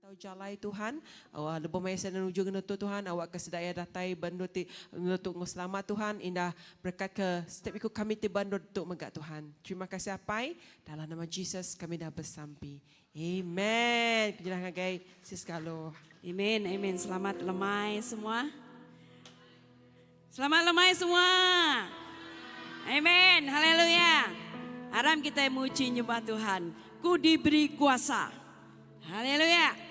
Matau jalai Tuhan, lebuh maya sida nuju ngenutu Tuhan, awakka sida iya datai ba endur ti ngenutu enggau selamat Tuhan, indah berekat ke setiap iku kami ti ba endur tu mega Tuhan. Terima kasih Apai, dalam nama Jesus kami dah besampi. Amen. Kejelah ngagai Sis Galo. Amen, amen. Selamat lemai semua. Selamat lemai semua. Amen. Haleluya. Aram kita muji nyembah Tuhan. Ku diberi kuasa. Haleluya.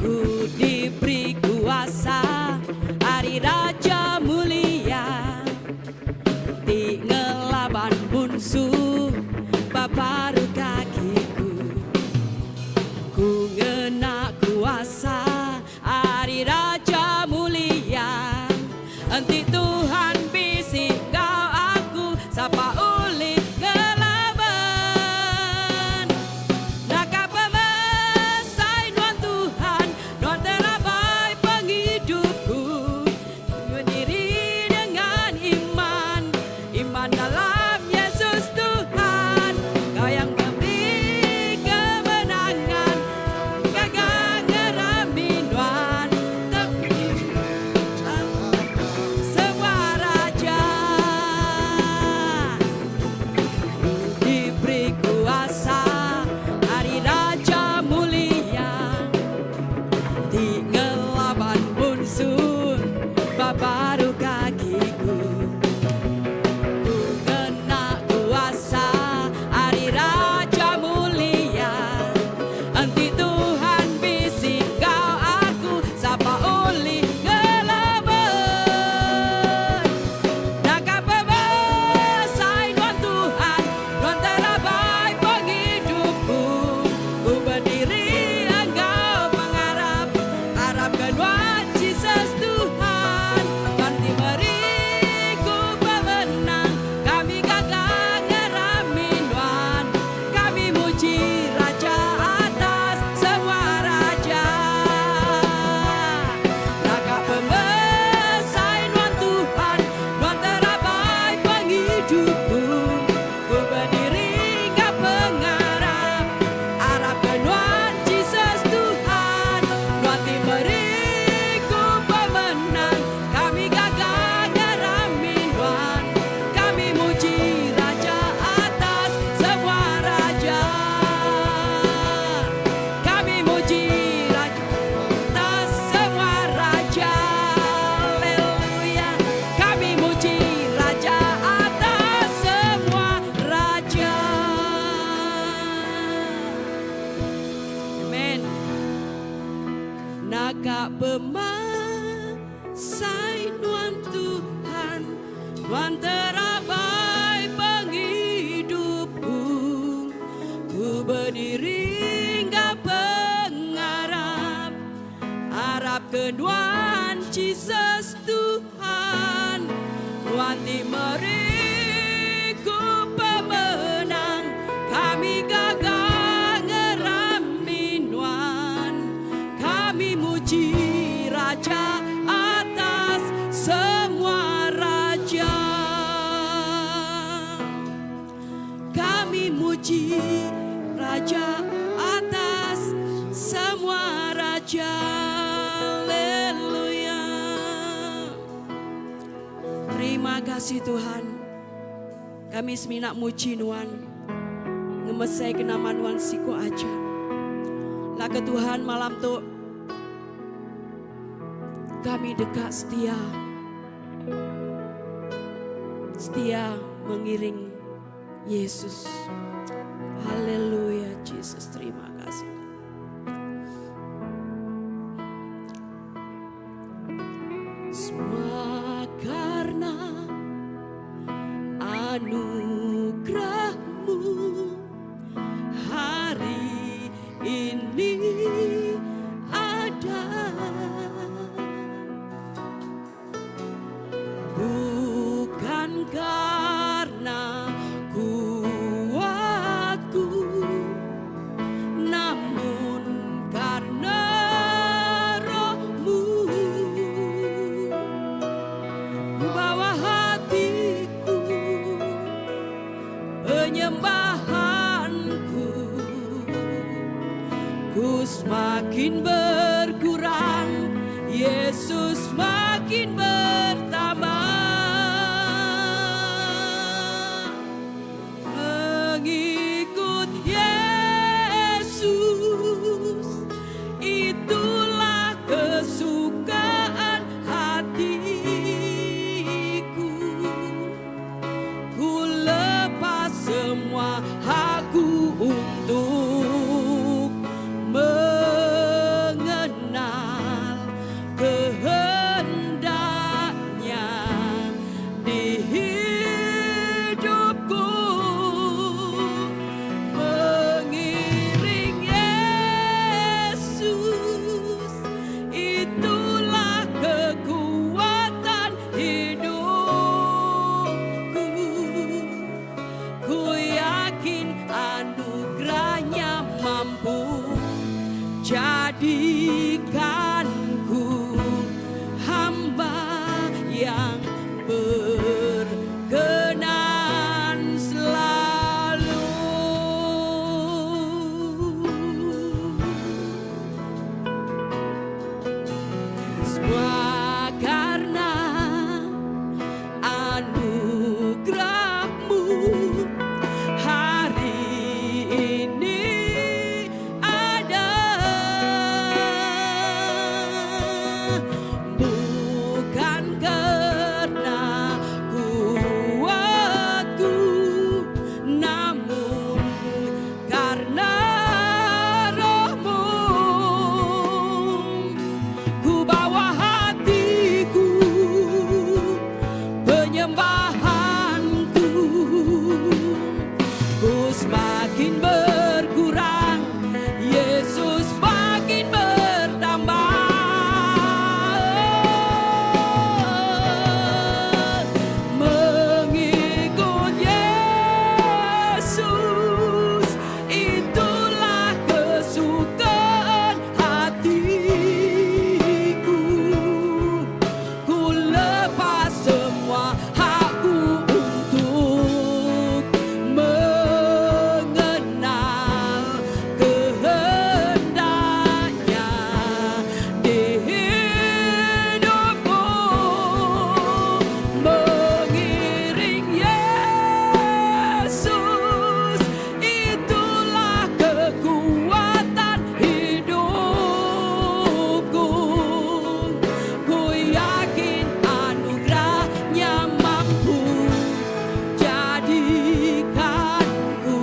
Ku diberi kuasa ari Raja Mulia ti ngelaban munsuh ba baruh kakiku. Ku ngena kuasa ari Raja Mulia enti Tuhan bisi enggau aku sapa ulih ngelaban. Naka pemesai nuan Tuhan, nuan terabai pengidupku. Berdiri dengan iman, iman dalam Yesus Tuhan. Kau yang memberi kemenangan, gagal ngerami nuan. Tepi sebuah raja. Diberi kuasa ari Raja Mulia Ti ngelaban munsuh ba baruh kakiku Ku ngena kuasa ari Raja Mulia Enti Tuhan bisi enggau aku sapa ulih ngelaban Naka pemesai nuan Tuhan, nuan terabai pengidupku. Ku bediri enggau pengarap, arapka nuan Jesus Tuhan. Nuan ti meri ku pemenang, kami gaga ngerami nuan. Kami muji Raja atas semua raja. Naka pemesai nuan Tuhan, nuan terabai pengidupku. Ku bediri enggau pengarap, arapka nuan Jesus Tuhan. Nuan ti meri ku pemenang, kami gaga ngerami nuan. Kami muji Raja atas semua raja. Kami muji Raja atas semua raja. Haleluya. Kami muji Raja atas semua raja. Amen. Naka pemesai nuan Tuhan, nuan terabai pengidupku. Ku bediri enggau pengarap, arap ke nuan Jesus Tuhan. Nuan ti meri ku pemenang, kami gaga ngerami nuan. Kami muji Raja atas semua raja. Kami muji Raja atas semua raja. Haleluya. Terima kasih Tuhan. Kami semina muji Nuan. Ngemesai ke nama Nuan siku aja. Laka Tuhan malam tu kami deka setia. Setia mengiring Yesus. Haleluya Jesus, terima kasih. Semua karena anugerahmu hari ini ada. Bukan karena kuatku. Ku semakin berkurang, Yesus makin bertambah. Mengikut Yesus, itulah kesukaan hatiku. Ku lepas semua hakku untuk mengenal kehendaknya di hidupku. Mengiring Yesus, itulah kekuatan hidupku. Ku yakin anugerahnya mampu jadikanku hamba yang berkenan selalu. Semua karena anugerahmu hari ini ada. Bukan karena kuatku, namun karena rohmu. Ku bawa hatiku, penyembahanku. Ku semakin berkurang, Yesus makin bertambah. Mengikut Yesus, itulah kesukaan hatiku. Ku lepas semua hakku untuk mengenal kehendaknya di hidupku. Mengiring Yesus, itulah kekuatan hidupku. Ku yakin anugerahnya mampu jadikanku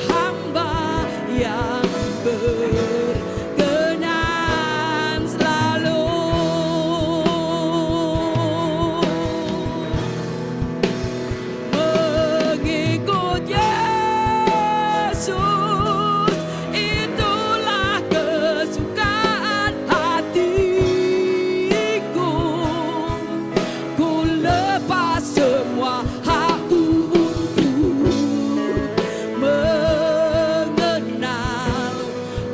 hamba yang berkenan selalu. Mengikut Yesus, itulah kesukaan hatiku. Ku lepas semua hakku untuk mengenal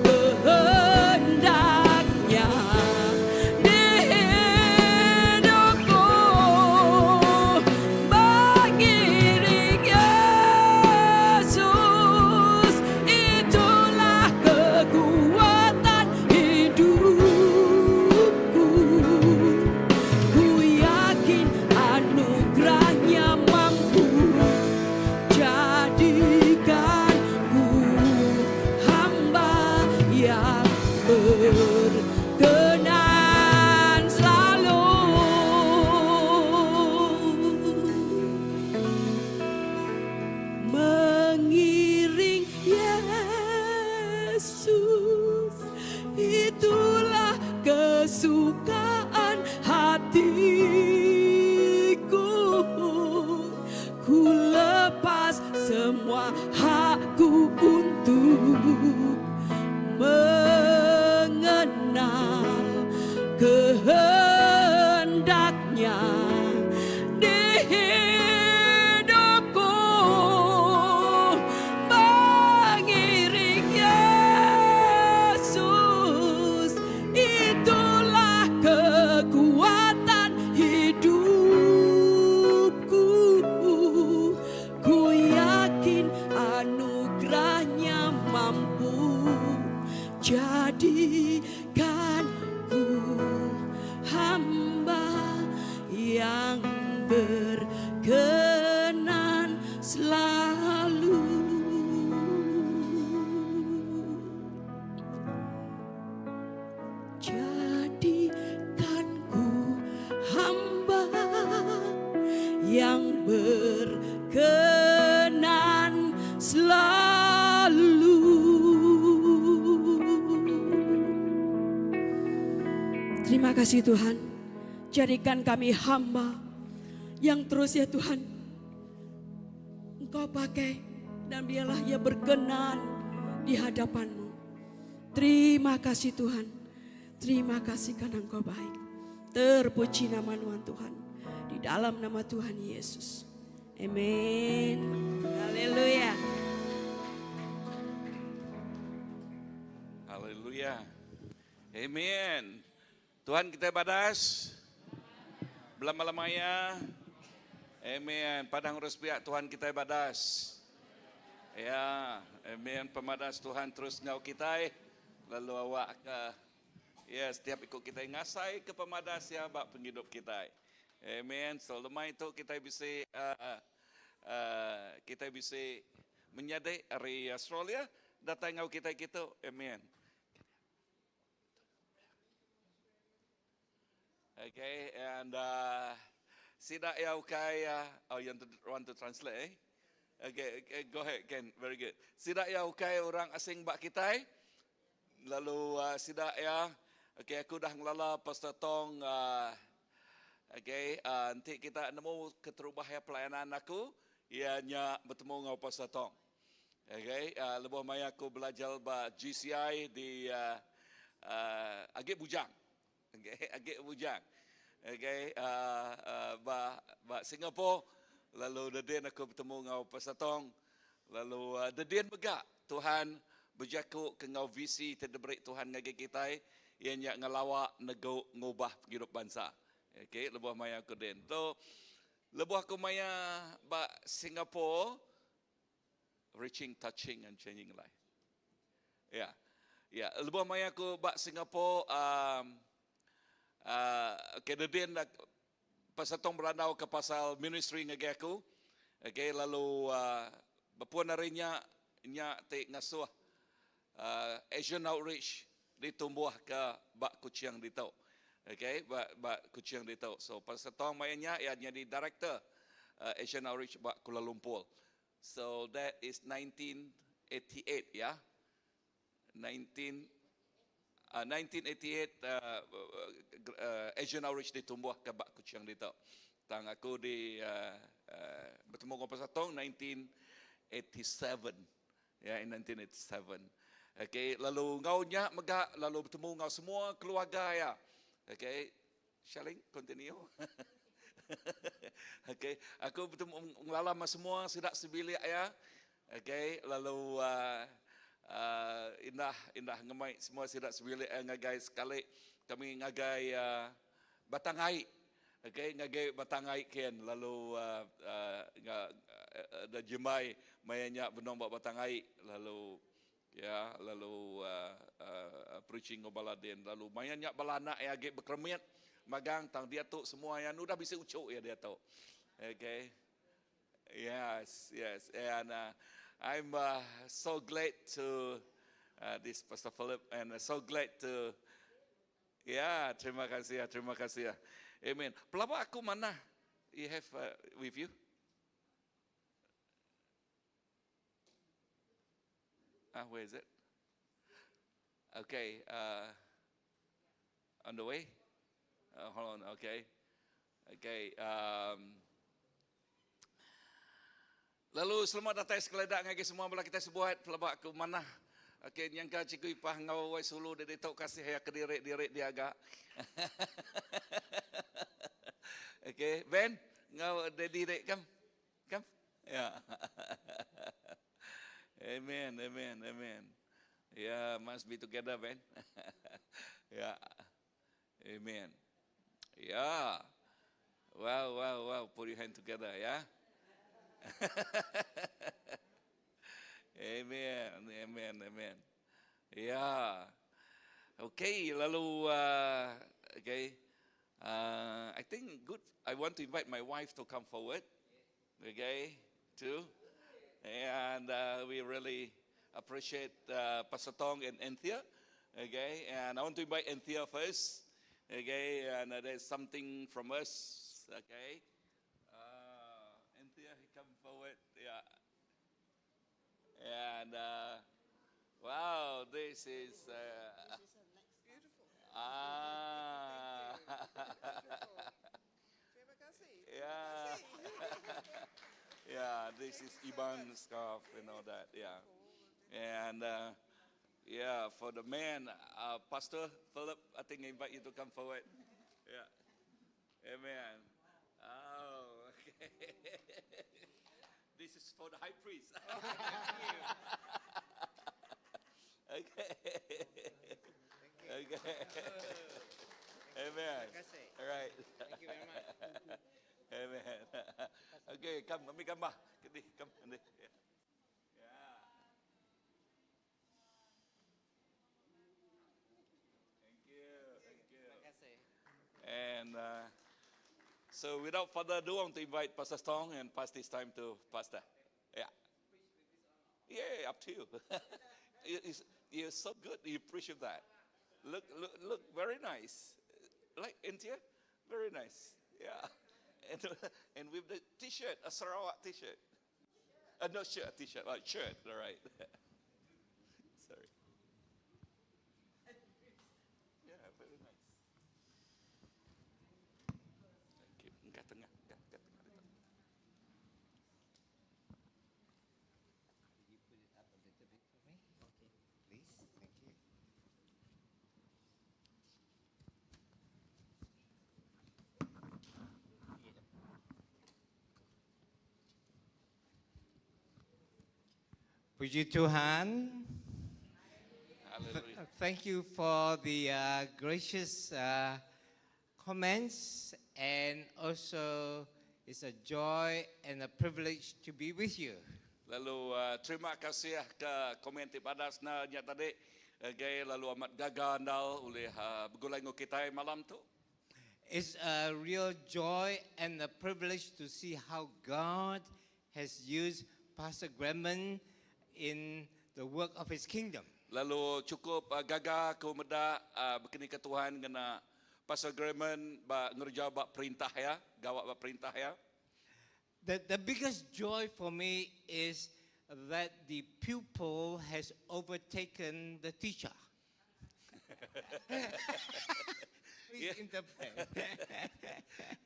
kehendaknya di hidupku. Mengiring Yesus, itulah kekuatan hidupku. Ku yakin anugerahnya mampu jadikanku hamba yang berkenan selalu. Mengiring Yesus, itulah kesukaan hatiku. Ku lepas semua hakku untuk mengenal kehendaknya di hidupku. Mengiring Yesus, itulah kekuatan hidupku. Jadikan ku hamba yang berkenan selalu. Jadikan ku hamba yang berkenan selalu. Terima kasih Tuhan. Jadikan kami hamba yang terus ya Tuhan. Engkau pakai dan biarlah ia berkenan di hadapanmu. Terima kasih Tuhan. Terima kasih karena Engkau baik. Terpuji nama Nuan Tuhan. Di dalam nama Tuhan Yesus. Amen. Haleluya. Haleluya. Amen. Tuhan kitai badas. Belama-lama iya. Amen. Padang urus piak Tuhan kitai badas. Ya, amen. Pemadas Tuhan terus enggau kitai lalu awak ke ya setiap iku kitai ngasai ke pemadas iya ba pengidup kitai. Amen. So lemai tu kitai bisi uh, uh, kitai bisi menyadi ari Australia datai enggau kitai kitu. Amen. Okay, and uh, sida ya ukai uh, oh you want to, want to translate eh? Okay, okay, go ahead Ken, very good. Sida ya ukai orang asing bak kitai. Lalu uh, sida ya, okay, aku dah ngelala Pastor Tong uh, okay, uh, nanti kita nemu keterubah ya pelayanan aku, ianya bertemu ngau Pastor Tong. Okay, uh, lebuh maya aku belajar ba GCI di uh, uh, agi bujang. Okay, agi bujang. Okay, uh, uh, ba ba Singapore lalu dedin aku bertemu ngau Pastor Tong. Lalu uh, dedin mega Tuhan bejaku ke ngau visi ti diberi Tuhan ngagai kitai iya nya ngelawa negu ngubah pengidup bansa. Okay, lebuh maya aku din. Tu lebuh aku maya ba Singapore Reaching, touching and changing life. Ya. Ya, lebuh maya aku ba Singapore um, uh, okay, dedin pasal tong berandau ke pasal ministry ngagai aku. Okay, lalu uh, bepun hari nya nya ti ngasuh uh, Asian Outreach ditumbuh ke ba Kuching ditu. Okay, ba ba Kuching ditu. So pasal tong maya nya ia nyadi director uh, Asian Outreach ba Kuala Lumpur. So that is 1988 ya. 19 uh, 1988 uh, uh, Asian Outreach ditumbuh ke bak Kuching ditu. Tang aku di uh, uh, bertemu dengan Pastor Tong 1987. Ya, in 1987. Okay, lalu ngau nya mega lalu bertemu ngau semua keluarga ya. Okay, Shaling, continue. okay, aku bertemu ngelala sama semua sidak sebilik ya. Okay, lalu uh, uh, indah indah ngemai semua sidak sebilik ya ngagai sekali kami ngagai uh, Batang Ai. Okay, ngagai Batang Ai ken lalu uh, uh, nga, uh, da jemai mayanya benong ba Batang Ai lalu ya lalu uh, uh, preaching ngau bala din lalu maya nya bala anak ya agi bekeremit magang tang dia tu semua yang udah bisi ucuk ya dia tu. Okay. Yes, yes. And uh, I'm uh, so glad to uh, this Pastor Philip and uh, so glad to Ya, terima kasih ya, terima kasih ya. Amen. Pelaba aku mana? You have uh, with you? Ah, where is it? Okay, uh, on the way. Uh, hold on, okay. Okay. Um, lalu selamat datai sekeledak ngagai semua bala kita sebuat pelaba aku manah. Okay, nyangka cikgu ipah ngau wai sulu dia ditu kasih ya kediri diri dia agak. okay, Ben, ngau daddy dek kam. Kam. Ya. amen, amen, amen. Yeah, must be together, Ben. yeah. Amen. Yeah. Wow, wow, wow. Put your hand together, yeah. amen, amen, amen. Yeah. Okay, lalu uh, okay. Uh, I think good. I want to invite my wife to come forward. Okay, too. And uh, we really appreciate uh, Pastor Tong and Anthea. Okay, and I want to invite Anthea first. Okay, and uh, there's something from us. Okay, uh, Anthea, come forward. Yeah. And uh, wow, this is. Uh, Beautiful. ah. Terima kasih. Yeah. yeah, this is Iban scarf and all that. Yeah. And uh, yeah, for the man, uh, Pastor Philip, I think I invite you to come forward. Yeah. Amen. Oh, okay. this is for the high priest. okay. Okay. Amen. Terima kasih. All right. Thank you very much. Amen. okay, come, kami gambar. Kedi, come. Andi. Yeah. Yeah. Thank you. Thank you. Terima kasih. And uh, so without further ado, I want to invite Pastor Tong and pass this time to Pastor. Yeah. Yeah, up to you. You're so good. You appreciate that. Look, look, look, very nice. Like Intia, very nice. Yeah. And, and with the t-shirt, a Sarawak t-shirt. Uh, not shirt, t-shirt, like shirt, all right. Sorry. Yeah, very nice. Thank you. Engkau tengah, engkau, engkau tengah dito. Could you put it up a little bit for me? Okay. Please, thank you. Yep. Puji Tuhan. Hallelujah. Thank you for the uh, gracious uh, comments and also it's a joy and a privilege to be with you. Lalu uh, terima kasih ke komen ti padas na nya tadi. Okay, lalu amat gaga andal oleh uh, begulai ngau kita malam tu. It's a real joy and a privilege to see how God has used Pastor Graham in the work of his kingdom. Lalu cukup uh, gaga ku meda uh, berkini ke Tuhan kena Pastor Graham ba ngerja ba perintah ya, gawak ba perintah ya. The biggest joy for me is that the pupil has overtaken the teacher. Please interpret.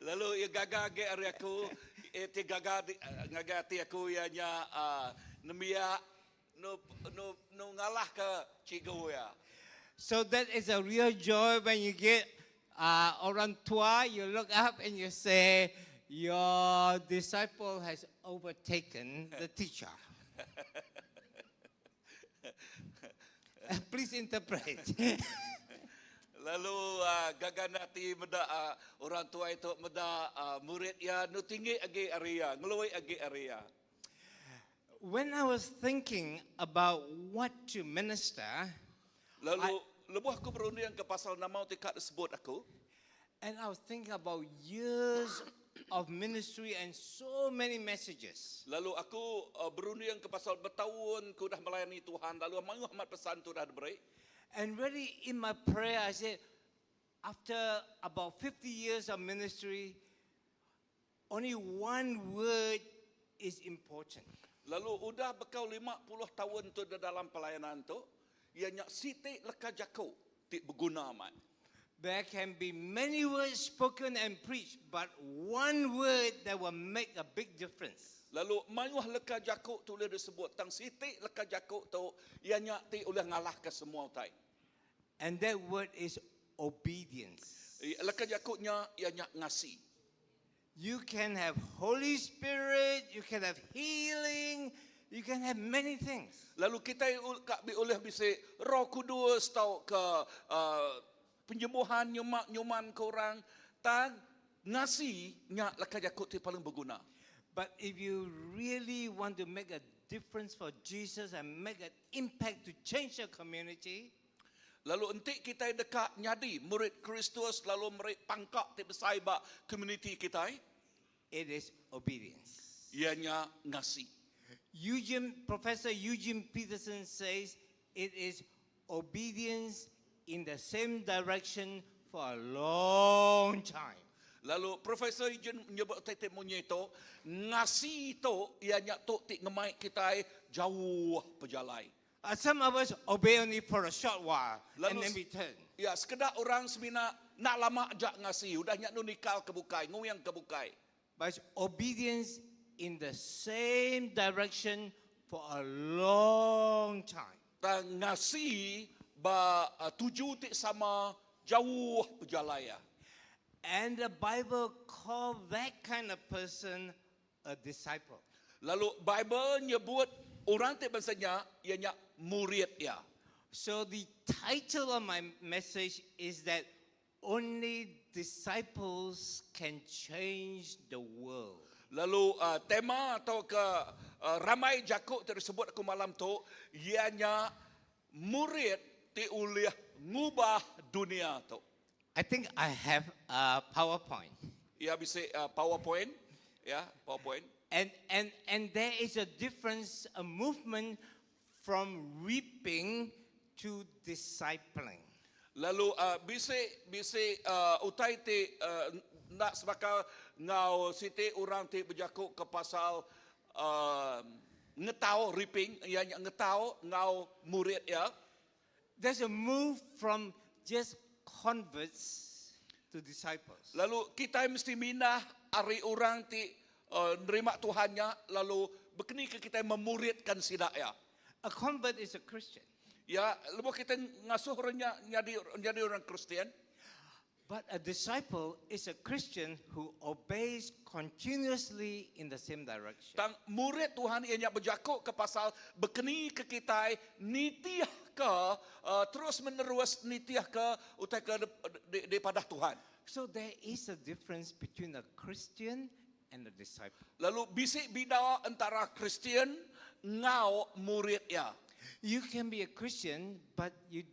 Lalu ia gaga ge ari aku, eh ti gaga di, uh, ngaga ti aku ia nya uh, nemia no no no ngalah ke cikgu ya. So that is a real joy when you get uh, orang tua, you look up and you say, your disciple has overtaken the teacher. Please interpret. Lalu uh, gaga nati meda uh, orang tua itu meda uh, murid ya nu tinggi agi area, ngeluai agi area. When I was thinking about what to minister, Lalu lebuh aku berunding ke pasal nama ti kat disebut aku. and I was thinking about years of ministry and so many messages. Lalu aku uh, berunding ke pasal bertahun ku dah melayani Tuhan. Lalu mayuh amat pesan tu dah diberi. And really in my prayer, I said, after about 50 years of ministry, only one word is important. Lalu udah bekau 50 tahun tu di dalam pelayanan tu, ianya siti leka jaku ti berguna amat. There can be many words spoken and preached, but one word that will make a big difference. Lalu mayuh leka jaku tu boleh disebut tang siti leka jaku tu ianya ti boleh ngalah ke semua utai. And that word is obedience. Leka jakunya ianya ngasi. You can have Holy Spirit, you can have healing, you can have many things. Lalu kita kak bi oleh bisa Roh Kudus tau ke uh, penyembuhan nyumak nyuman ke orang tang ngasi nya leka jaku ti paling berguna. But if you really want to make a difference for Jesus and make an impact to change your community, Lalu enti kita deka nyadi murid Kristus lalu meri pangkak ti besai ba community kita, it is obedience. Ianya ngasi. Professor Eugene Peterson says it is obedience in the same direction for a long time. Lalu Professor Eugene menyebut titik munyi itu, ngasi itu ianya tu ti ngemai kita jauh pejalai. Some of us obey only for a short while and Lalu then we turn. Ya, sekedar orang semina nak lama jak ngasi, udah nyak nu nikal ke bukai, nguyang ke bukai. But it's obedience in the same direction for a long time. Ta ngasi ba tuju ti sama jauh pejalai ya. And the Bible call that kind of person a disciple. Lalu Bible nyebut orang ti bansanya ianya murid ya. So the title of my message is that only disciples can change the world. Lalu tema atau ke ramai jakuk tersebut aku malam tu ianya murid ti ulih ngubah dunia tu. I think I have a PowerPoint. Ya bisa PowerPoint, ya PowerPoint. And there is a difference, a movement from reaping to discipling. Lalu bisa utai ti nak sebakal ngau siti orang ti berjakuk ke pasal ngetau reaping, ya ngetau ngau murid ya. There's a move from just converts to disciples. Lalu kita mesti minah ari orang ti nerima Tuhannya, lalu berkeni ke kita memuridkan sidak ya. A convert is a Christian. Ya, lepas kita ngasuh orangnya jadi orang Kristian. But a disciple is a Christian who obeys continuously in the same direction. Tang murid Tuhan ianya berjakuk ke pasal berkeni ke kita nitiah ke terus menerus nitiah ke utai ke di padah Tuhan. So there is a difference between a Christian and a disciple. Lalu bisik bida antara Kristian ngau murid ya. You can be a Christian, but you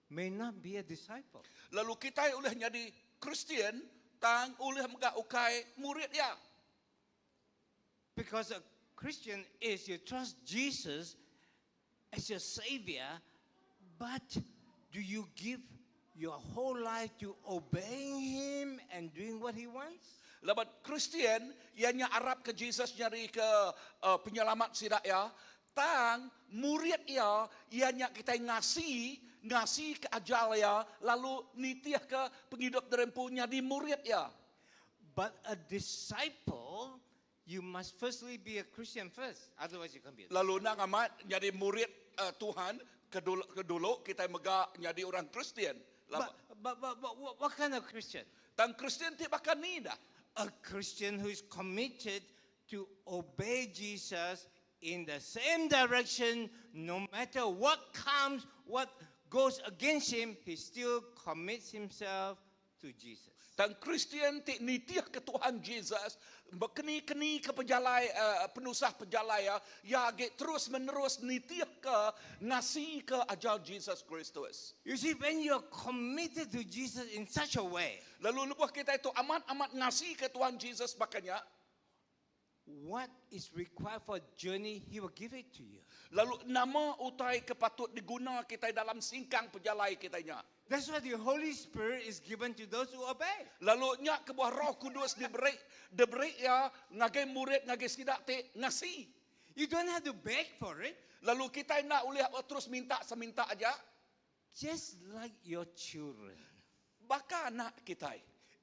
may not be a disciple. Lalu kita oleh jadi Kristian, tang oleh megak ukai murid ya. Because a Christian is you trust Jesus as your savior, but do you give your whole life to obeying him and doing what he wants? Labat Kristian ianya Arab ke Jesus nyari ke penyelamat sidak ya. Tang murid ya ianya kita ngasi ke ajal ya, lalu nitiah ke penghidup derempunya di murid ya. But a disciple, you must firstly be a Christian first, otherwise you can't be a Lalu nak amat jadi murid Tuhan kedulu kita megak jadi orang Kristian. But what kind of Christian? Tang Kristian ti bahkan ni dah. A Christian who is committed to obey Jesus in the same direction, no matter what comes, what goes against him, he still commits himself to Jesus. Tang Kristian ti nitiah ke Tuhan Jesus, berkeni-keni ke pejalai penusah pejalai ya, ya ge terus menerus nitiah ke ngasi ke ajal Jesus Kristus. You see, when you are committed to Jesus in such a way, lalu lebuh kita itu amat-amat ngasi ke Tuhan Jesus makanya, what is required for journey, he will give it to you. Lalu nama utai kepatut diguna kita dalam singkang pejalai kitanya. That's why the Holy Spirit is given to those who obey. Lalu nyak ke buah Roh Kudus diberi ya ngagai murid ngagai sidak te ngasi. You don't have to beg for it. Lalu kita nak boleh terus minta seminta aja. Just like your children. Baka anak kita.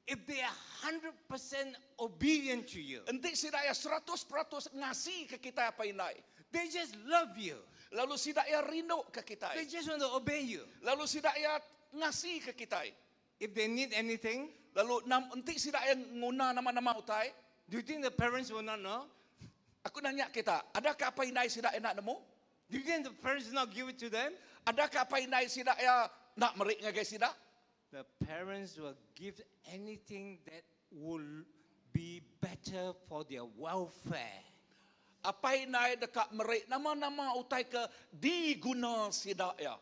If they are 100% obedient to you, Enti sidak ya 100% ngasi ke kita apa inai. They just love you. Lalu sidak ya rindu ke kita. They just want to obey you. Lalu sidak ya ngasi ke kita. If they need anything, lalu enti sidak yang nguna nama-nama utai, do you think the parents will not know? Aku nanya kita, adakah apa inai sidak enak nemu? Do you think the parents not give it to them? Adakah apa inai sidak ya nak merik ngagai sidak? The parents will give anything that will be better for their welfare. Apa inai dekat merik nama-nama utai ke diguna sidak ya?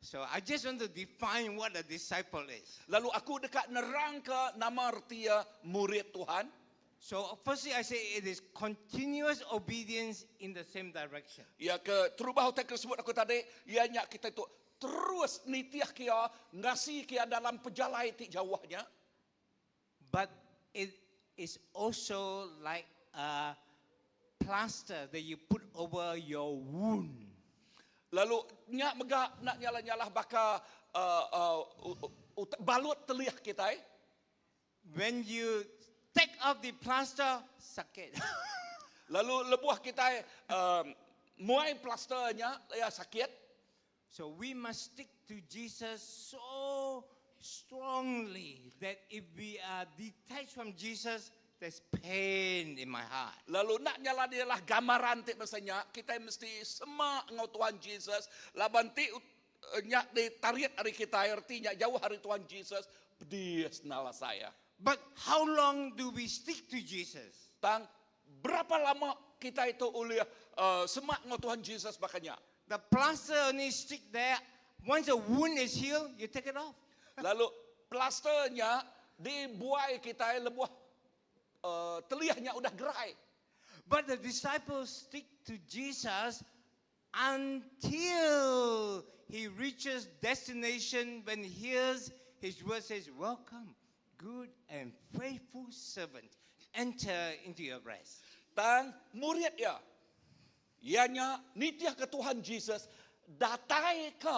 So I just want to define what a disciple is. Lalu aku deka nerangka nama reti ya murid Tuhan. So firstly, I say it is continuous obedience in the same direction. Ya ke terubah utai ke sebut aku tadi, ya nya kita tu terus nitiah kia ngasi kia dalam pejalai ti jauhnya. But it is also like a plaster that you put over your wound. Lalu nya mega nak nyala-nyalah baka balut teliah kita. Eh. When you take off the plaster, sakit. Lalu lebuah kita muai plasternya ya sakit. So we must stick to Jesus so strongly that if we are detached from Jesus, there's pain in my heart. Lalu nak nyala dia lah gambaran ti masanya kita mesti semak ngau Tuhan Jesus laban ti nyak ditarik hari kita artinya jauh hari Tuhan Jesus pedis nala saya. But how long do we stick to Jesus? Tang berapa lama kita itu oleh semak ngau Tuhan Jesus makanya. The plaster only stick there. Once the wound is healed, you take it off. Lalu plasternya dibuai kita lebuh teliahnya udah gerai. But the disciples stick to Jesus until he reaches destination when he hears his word says, "Welcome, good and faithful servant. Enter into your rest." Tang murid ya. Ianya nitiah ke Tuhan Jesus datai ke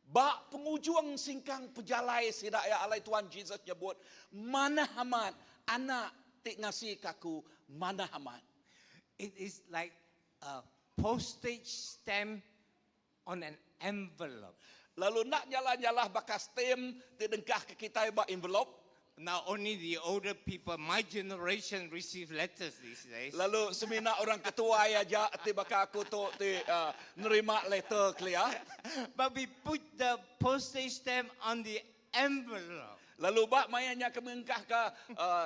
bak penghujung singkang pejalai sidak ya alai Tuhan Jesus nyebut mana amat anak tik ngasi kaku mana amat. It is like a postage stamp on an envelope. Lalu nak nyala-nyalah bakas tem ti dengkah ke kita ba envelope. Now only the older people, my generation, receive letters these days. Lalu semina orang ketua aja ti baka aku tu ti nerima letter clear. But we put the postage stamp on the envelope. Lalu bak mayanya kemengkah ke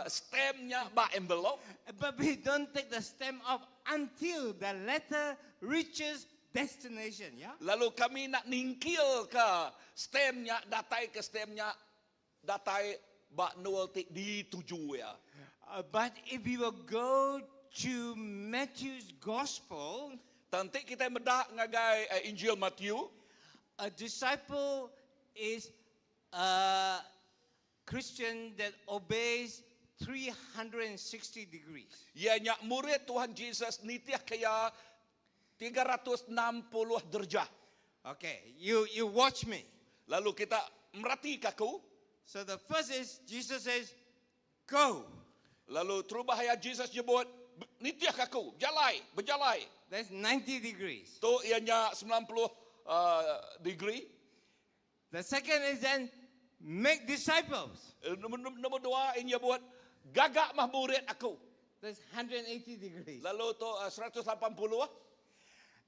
stampnya bak envelope. But we don't take the stamp off until the letter reaches destination, yeah? Lalu kami nak ningkil ke stampnya, datai ke stampnya, datai bak nual ti dituju ya. But if we will go to Matthew's Gospel, Tanti kita medak ngagai Injil Matthew, a disciple is a Christian that obeys 360 degrees. Ianya murid Tuhan Jesus nitiah kaya 360 derjah. Okay, you watch me. Lalu kita merati kaku. So the first is Jesus says, "Go." Lalu terubah ayat Jesus nyebut nitiah kaku, berjalai, berjalai. That's 90 degrees. Tu ianya 90 degree. The second is then make disciples. Nombor dua ianya buat gagak mah murid aku. That's 180 degrees. Lalu tu 180.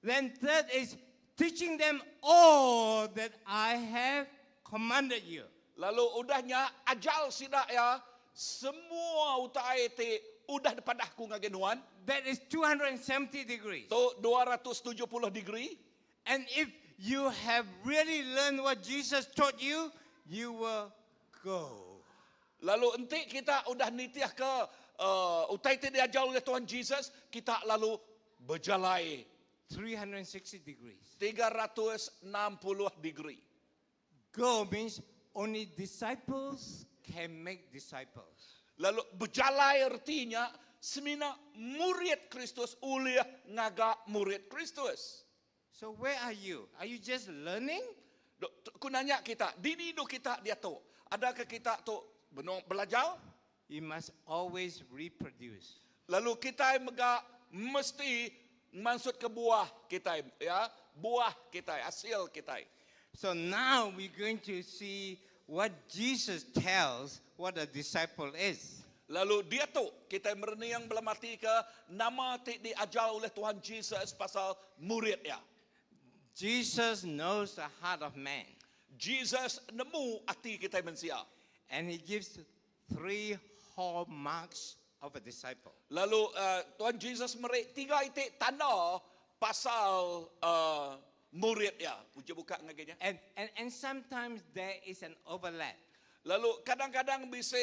Then third is teaching them all that I have commanded you. Lalu udahnya ajal sidak ya semua utai ti udah depadahku ngagai nuan. That is 270 degrees. Tu 270 degree. And if you have really learned what Jesus taught you, you will go. Lalu enti kita udah nitiah ke utai ti diajar oleh Tuhan Jesus, kita lalu berjalai 360 degrees. 360 degree. Go means only disciples can make disciples. Lalu berjalai artinya semina murid Kristus uliah ngagak murid Kristus. So where are you? Are you just learning? Ku nanya kita, dini do kita dia tu. Adakah kita tu benung belajar? You must always reproduce. Lalu kita mega mesti maksud ke buah kita ya, buah kita, hasil kita. So now we're going to see what Jesus tells what a disciple is. Lalu dia tu kita mereniang belamati ke nama ti diajar oleh Tuhan Jesus pasal murid ya. Jesus knows the heart of man. Jesus nemu ati kita manusia. And he gives three hallmarks of a disciple. Lalu Tuhan Jesus merik tiga itik tanda pasal. murid ya. Uji buka ngagainya. And sometimes there is an overlap. Lalu kadang-kadang bisa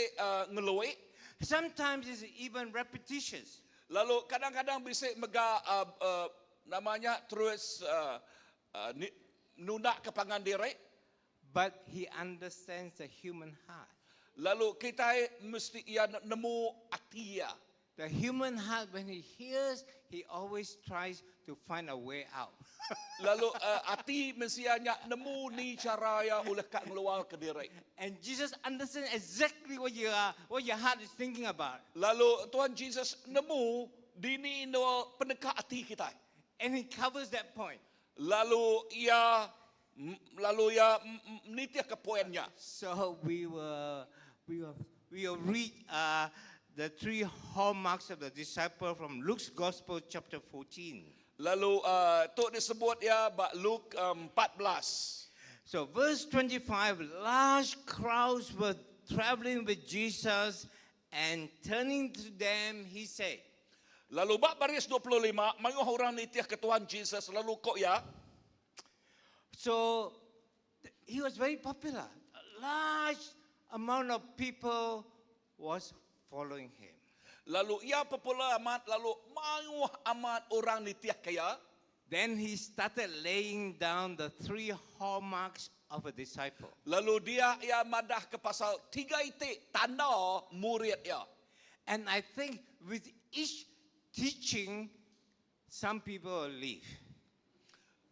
ngelui. Sometimes it's even repetitious. Lalu kadang-kadang bisa mega namanya terus nunda ke pangan diri. But he understands the human heart. Lalu kita mesti ia nemu ati ia. The human heart, when he hears, he always tries to find a way out. Lalu ati mensianya nemu ni cara ya oleh kak ngeluar ke diri. And Jesus understands exactly what your heart is thinking about. Lalu Tuhan Jesus nemu dini no peneka ati kita. And he covers that point. Lalu ia nitiah ke poinnya. So we will read the three hallmarks of the disciple from Luke's Gospel, chapter 14. Lalu tu disebut ya bak Luke 14. So verse 25, large crowds were traveling with Jesus, and turning to them, he said, Lalu bak baris 25, mayuh orang nitiah ke Tuhan Jesus lalu kok ya. So he was very popular. A large amount of people was following him. Lalu ia popular amat, lalu mayuh amat orang nitiah kaya. Then he started laying down the three hallmarks of a disciple. Lalu dia ia madah ke pasal tiga itik tanda murid ia. And I think with each teaching, some people will leave.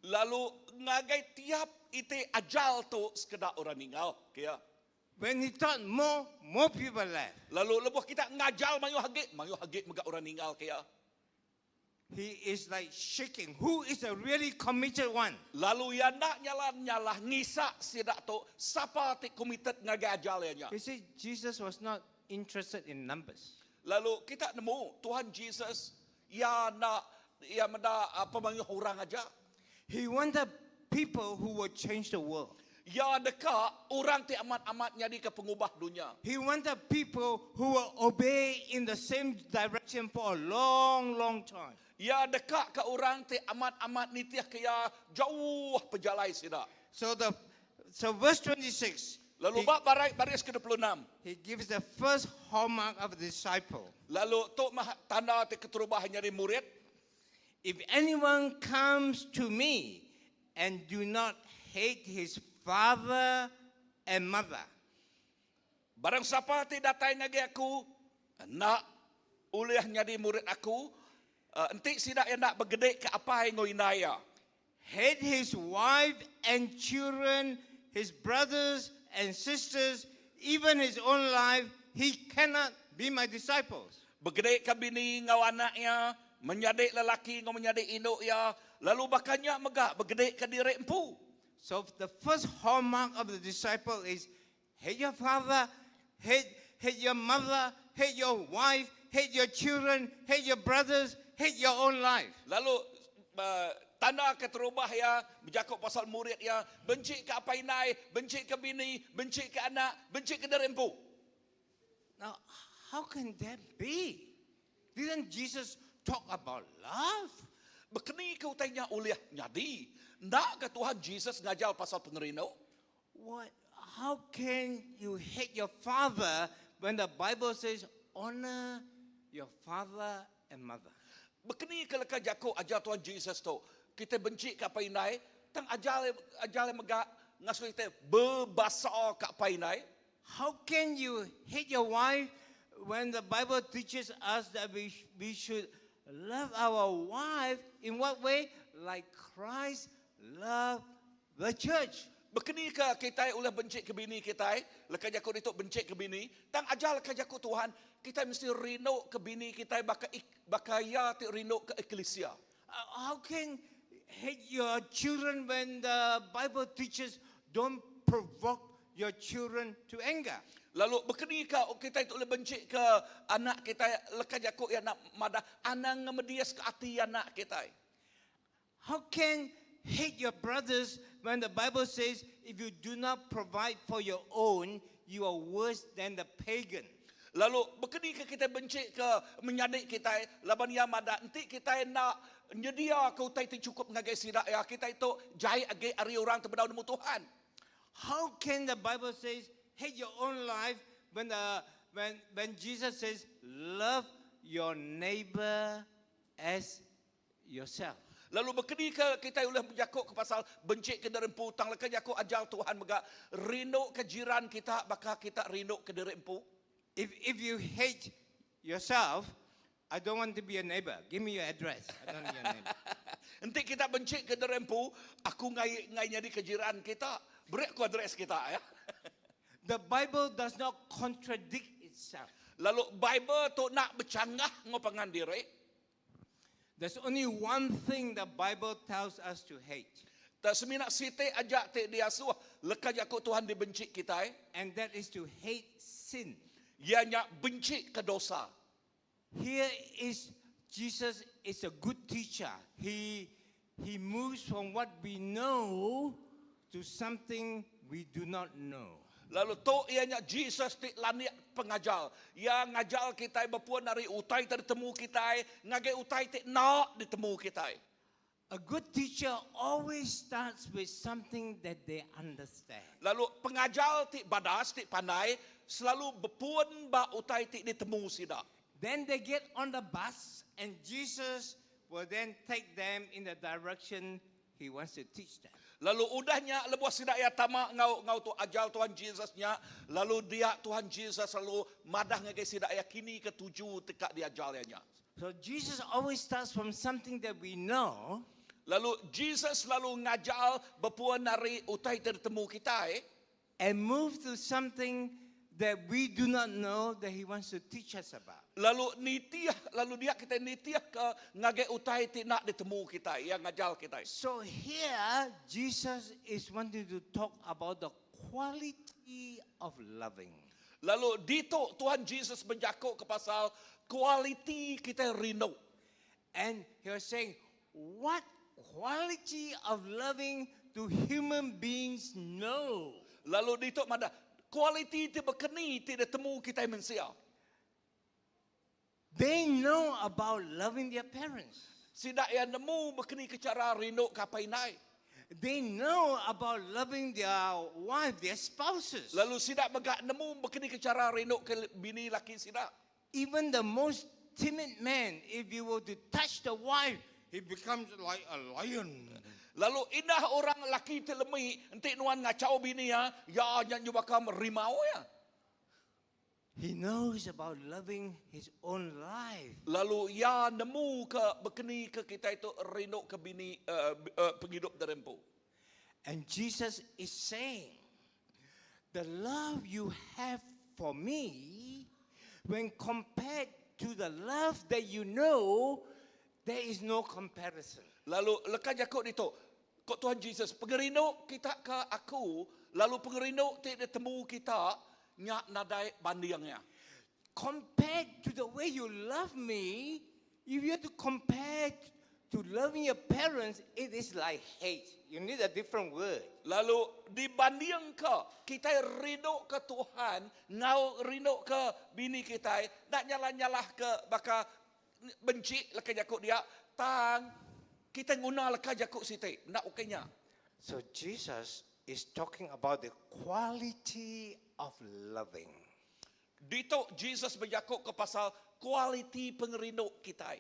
Lalu ngagai tiap itik ajal tu sekedar orang ninggal. Kaya. When he taught more, more people left. Lalu lebuh kita ngajal mayuh hagi megak orang ninggal kaya. He is like shaking. Who is a really committed one? Lalu ia nak nyala nyalah ngisak sidak tu siapa ti committed ngagai ajal ianya. You see, Jesus was not interested in numbers. Lalu kita nemu Tuhan Jesus ia nak ia menda apa mayuh orang aja. He wanted people who would change the world. Ya dekat orang ti amat-amat jadi ke pengubah dunia. He wanted people who will obey in the same direction for a long, long time. Ya dekat ke orang ti amat-amat nitiah ke ya jauh pejalai sida. So verse 26, Lalu bab baris baris ke-26. he gives the first hallmark of a disciple. Lalu tu mah tanda ti keterubahan jadi murid. If anyone comes to me and do not hate his father and mother, Barang siapa ti datai ngagi aku, nak ulih jadi murid aku, enti sidak yang nak bergedek ke apa yang inaya. Hate his wife and children, his brothers and sisters, even his own life, he cannot be my disciples. Bergedek ke bini ngau anaknya, menyadik lelaki ngau menyadik induk ya, lalu bakannya megak bergedek ke diri empu. So the first hallmark of the disciple is hate your father, hate your mother, hate your wife, hate your children, hate your brothers, hate your own life. Lalu tanda keterubah ya, berjakut pasal murid ya, benci ke apa inai, benci ke bini, benci ke anak, benci ke diri empu. Now, how can that be? Didn't Jesus talk about love? Bekeni ke utainya oleh nyadi. Ndak ke Tuhan Jesus ngajar pasal pengerino? What? How can you hate your father when the Bible says honor your father and mother? Bekeni ke leka jako ajar Tuhan Jesus tu. Kita benci ke apa inai, tang ajar ajar megak ngasuh kita berbasa ke apa inai. How can you hate your wife when the Bible teaches us that we should love our wife in what way? Like Christ loved the church. Bekeni ke kita ulah benci ke bini kita, leka jako itu benci ke bini, tang ajar leka jako Tuhan, kita mesti rindu ke bini kita baka baka ya ti rindu ke eklesia. How can hate your children when the Bible teaches don't provoke your children to anger? Lalu bekeni ke kita itu boleh benci ke anak kita leka jako ya nak madah anang ngemedias ke ati anak kita. How can hate your brothers when the Bible says if you do not provide for your own, you are worse than the pagan? Lalu bekeni ke kitai benci ke menyadi kitai laban iya madah enti kitai enda nyedia ke utai ti chukup ngagai sida iya kitai tu jai agi ari orang ti bedau nemu Tuhan. How can the Bible says hate your own life when the when when Jesus says love your neighbor as yourself? Lalu bekeni ke kitai ulih bejaku ke pasal benci ke diri empu tang leka jaku ajar Tuhan mega rindu ke jiran kita baka kita rindu ke diri empu. If if you hate yourself, I don't want to be a neighbor. Give me your address. I don't want to be your neighbor. Enti kita benci ke diri empu, aku ngai ngai nyadi ke jiran kita. Beri aku address kita ya. The Bible does not contradict itself. Lalu Bible tu nak bercanggah ngau pangan diri. There's only one thing the Bible tells us to hate. Tak semina siti aja ti diasuh leka jaku Tuhan dibenci kita eh. And that is to hate sin. Ianya benci ke dosa. Here is Jesus is a good teacher. He he moves from what we know to something we do not know. Lalu tu ianya Jesus ti landik pengajar. Ia ngajar kita berpuan dari utai ti ditemu kita, ngagai utai ti nak ditemu kita. A good teacher always starts with something that they understand. Lalu pengajar ti badas ti pandai selalu berpuan ba utai ti ditemu sida. Then they get on the bus and Jesus will then take them in the direction he wants to teach them. Lalu udahnya lebuh sida ya tama ngau ngau tu ajal Tuhan Jesus nya, lalu dia Tuhan Jesus lalu madah ngagai sida ya kini ke tuju tekak diajal ya nya. So Jesus always starts from something that we know. Lalu Jesus lalu ngajal berpuan dari utai tertemu kita eh. And move to something that we do not know that he wants to teach us about. Lalu nitiah, lalu dia kita nitiah ke ngagai utai ti nak ditemu kita, yang ngajal kita. So here Jesus is wanting to talk about the quality of loving. Lalu dito Tuhan Jesus menjakuk ke pasal kualiti kita rindu. And he was saying, what quality of loving do human beings know? Lalu dito mana kualiti ti bekeni ti ditemu kita manusia. They know about loving their parents. Sidak yang nemu bekeni ke cara rindu kapai nai. They know about loving their wife, their spouses. Lalu sidak megak nemu bekeni ke cara rindu ke bini laki sidak. Even the most timid man, if you were to touch the wife, he becomes like a lion. Lalu indah orang laki telemi entik nuan ngacau bini ya, ya nya nyubaka rimau ya. He knows about loving his own life. Lalu ya nemu ke bekeni ke kita itu rindu ke bini uh, uh, penghidup derempu. And Jesus is saying, the love you have for me, when compared to the love that you know, there is no comparison. Lalu lekas jakuk itu, kok Tuhan Jesus pengerindu kita ke aku, lalu pengerindu ti ditemu kita nyak nadai bandingnya. Compared to the way you love me, if you have to compare to loving your parents, it is like hate. You need a different word. Lalu dibanding ke kita rindu ke Tuhan, ngau rindu ke bini kita, nak nyalah-nyalah ke baka benci leka jakuk dia, tang kita nguna leka jakuk siti, nak okeynya. So Jesus is talking about the quality of loving. Dito Jesus berjakuk ke pasal kualiti pengerindu kita.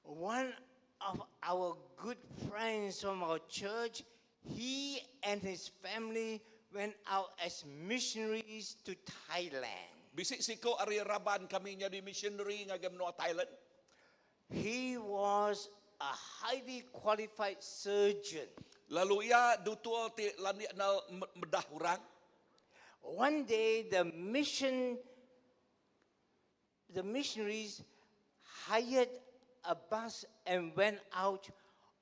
One of our good friends from our church, he and his family went out as missionaries to Thailand. Bisik siko ari raban kami nyadi missionary ngagai menua Thailand. He was a highly qualified surgeon. Lalu ia dutul ti lani nal medah orang. One day the mission the missionaries hired a bus and went out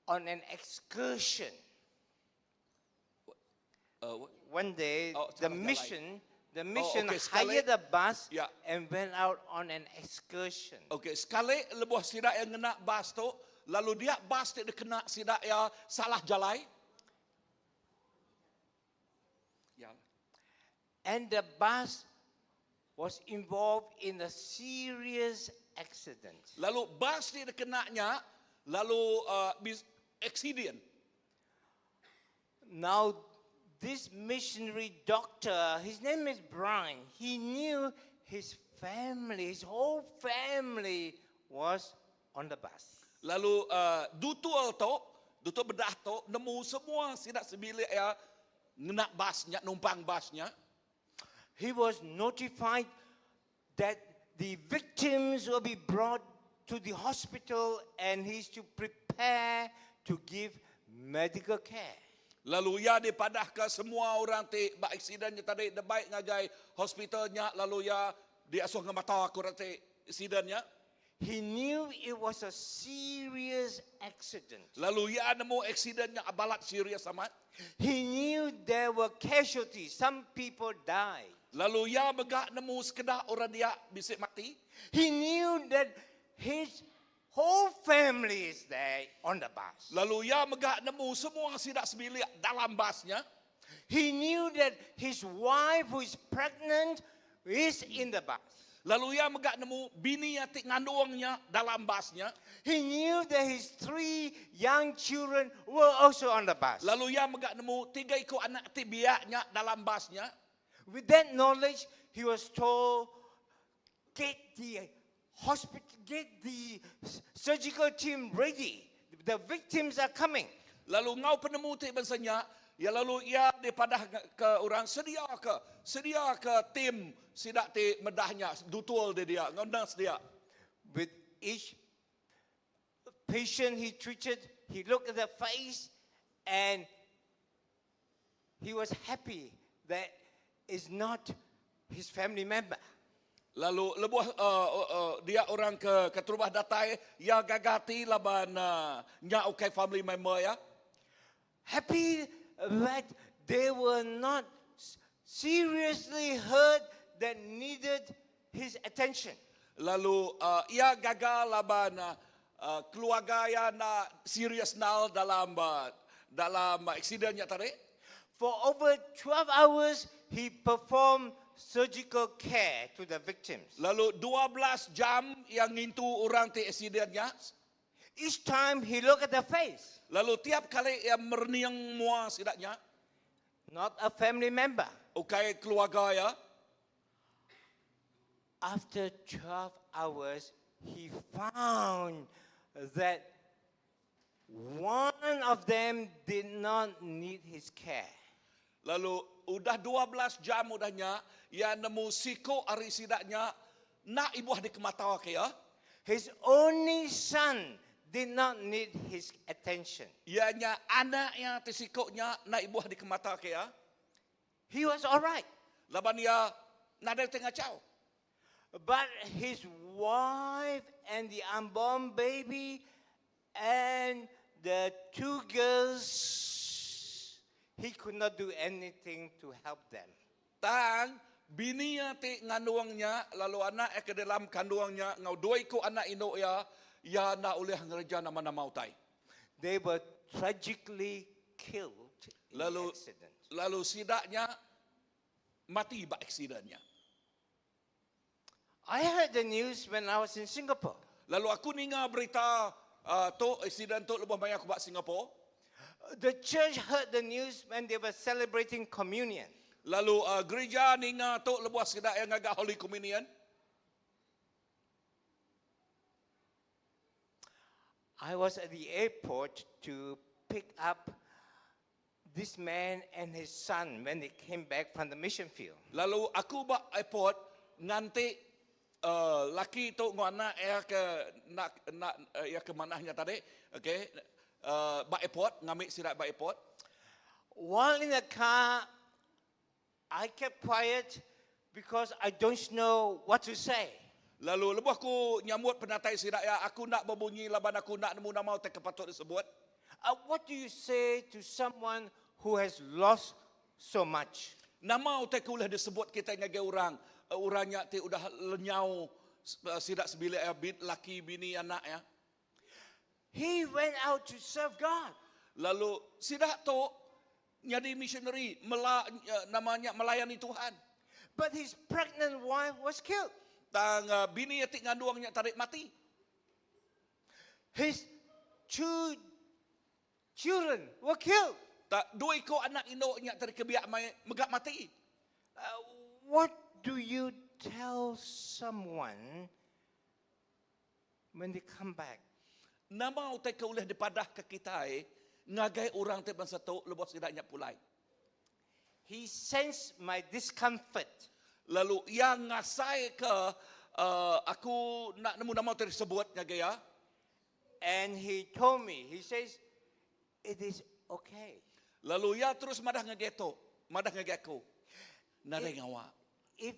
on an excursion. Uh, what? One day Oh, the salah jalan. mission the mission okay, sekali. hired a bus Yeah. and went out on an excursion. Okey, sekali lebuh sidak yang ngena bas tu, lalu dia bas ti kena sidak ya salah jalai. Ya. And the bus was involved in a serious accident. Lalu bas ti dikena nya lalu uh, accident. Now, this missionary doctor, his name is Brian, he knew his family, his whole family was on the bus. Lalu uh, dutul tu, dutul bedah tu, nemu semua sida sebilik ya ngena bas nya, numpang bas nya. He was notified that the victims will be brought to the hospital and he's to prepare to give medical care. Lalu iya dipadahka semua orang ti ba accident nya tadi dibai ngagai hospital nya lalu iya diasuh ngemata ke orang ti accident nya. He knew it was a serious accident. Lalu iya nemu accident nya balat serius amat. He knew there were casualties. Some people died. Lalu iya mega nemu sekeda orang dia bisi mati. He knew that his whole family is there on the bus. Lalu iya mega nemu semua sida sebilik dalam bas nya. He knew that his wife who is pregnant is in the bus. Lalu iya mega nemu bini iya ti ngandung nya dalam bas nya. He knew that his three young children were also on the bus. Lalu iya mega nemu tiga iku anak ti biak nya dalam bas nya. With that knowledge, he was told, get the hospital, get the surgical team ready. The victims are coming. Lalu ngau penemu ti bansa nya, ya lalu iya dipadah ke orang sedia ke sedia ke tim sida ti medah nya dutul dia dia ngau nurse dia. With each patient he treated, he looked at the face and he was happy that is not his family member. Lalu lebuh uh, uh, dia orang ke keterubah datai, ya gaga ati laban uh, nya ukai family member ya. Happy that they were not seriously hurt that needed his attention. Lalu uh, ia gaga laban uh, uh, keluarga ya na serius nal dalam uh, dalam accident nya tadi. For over 12 hours, he performed surgical care to the victims. Lalu 12 jam yang ngintu orang ti accident nya. Each time he looked at the face. Lalu tiap kali ia merniang mua sidaknya. Not a family member. Ukai keluarga ya. After 12 hours, he found that one of them did not need his care. Lalu udah 12 jam udah nya, iya nemu siko ari sida nya nak ibuh dikemata ke ya. His only son did not need his attention. Iya nya anak yang ti siko nya nak ibuh dikemata ke ya. He was all right. Laban iya nadai utai ngachau. But his wife and the unborn baby and the two girls, he could not do anything to help them. Tang bini iya ti ngandung nya lalu anak iya ke dalam kandung nya enggau dua iku anak indu iya, iya enda ulih ngereja nama-nama utai. They were tragically killed in the Lalu accident. lalu sida nya mati ba accident nya. I heard the news when I was in Singapore. Lalu aku ninga berita uh, tu accident tu lebuh maya aku ba Singapore. The church heard the news when they were celebrating communion. Lalu uh, gereja ninga tu lebuh sida yang ngaga Holy Communion. I was at the airport to pick up this man and his son when they came back from the mission field. Lalu aku ba airport nganti uh, laki tu enggau anak iya ke nak nak uh, iya ke manah nya tadi, okay, uh, ba airport ngambi sida ba airport. While in the car, I kept quiet because I don't know what to say. Lalu lebuh aku nyambut penatai sida iya, aku enda bebunyi laban aku enda nemu nama utai ke patut disebut. What do you say to someone who has lost so much? Nama utai ke ulih disebut kitai ngagai orang, orang nya ti udah lenyau sida sebilik iya, laki, bini, anak iya? He went out to serve God. Lalu sida tu nyadi missionary, mela, nama nya melayani Tuhan. But his pregnant wife was killed. Tang bini iya ti ngandung nya tadi mati. His two children were killed. Tang dua iku anak indu nya tadi ke biak mai mega mati. What do you tell someone when they come back? Nama utai ke ulih dipadahka kitai ngagai orang ti bansa tu lebuh sida nya pulai? He sensed my discomfort. Lalu iya ngasaika aku enda nemu nama utai disebut ngagai iya. And he told me, he says, it is okay. Lalu iya terus madah ngagai tu, madah ngagai aku, Nadai ngawa. If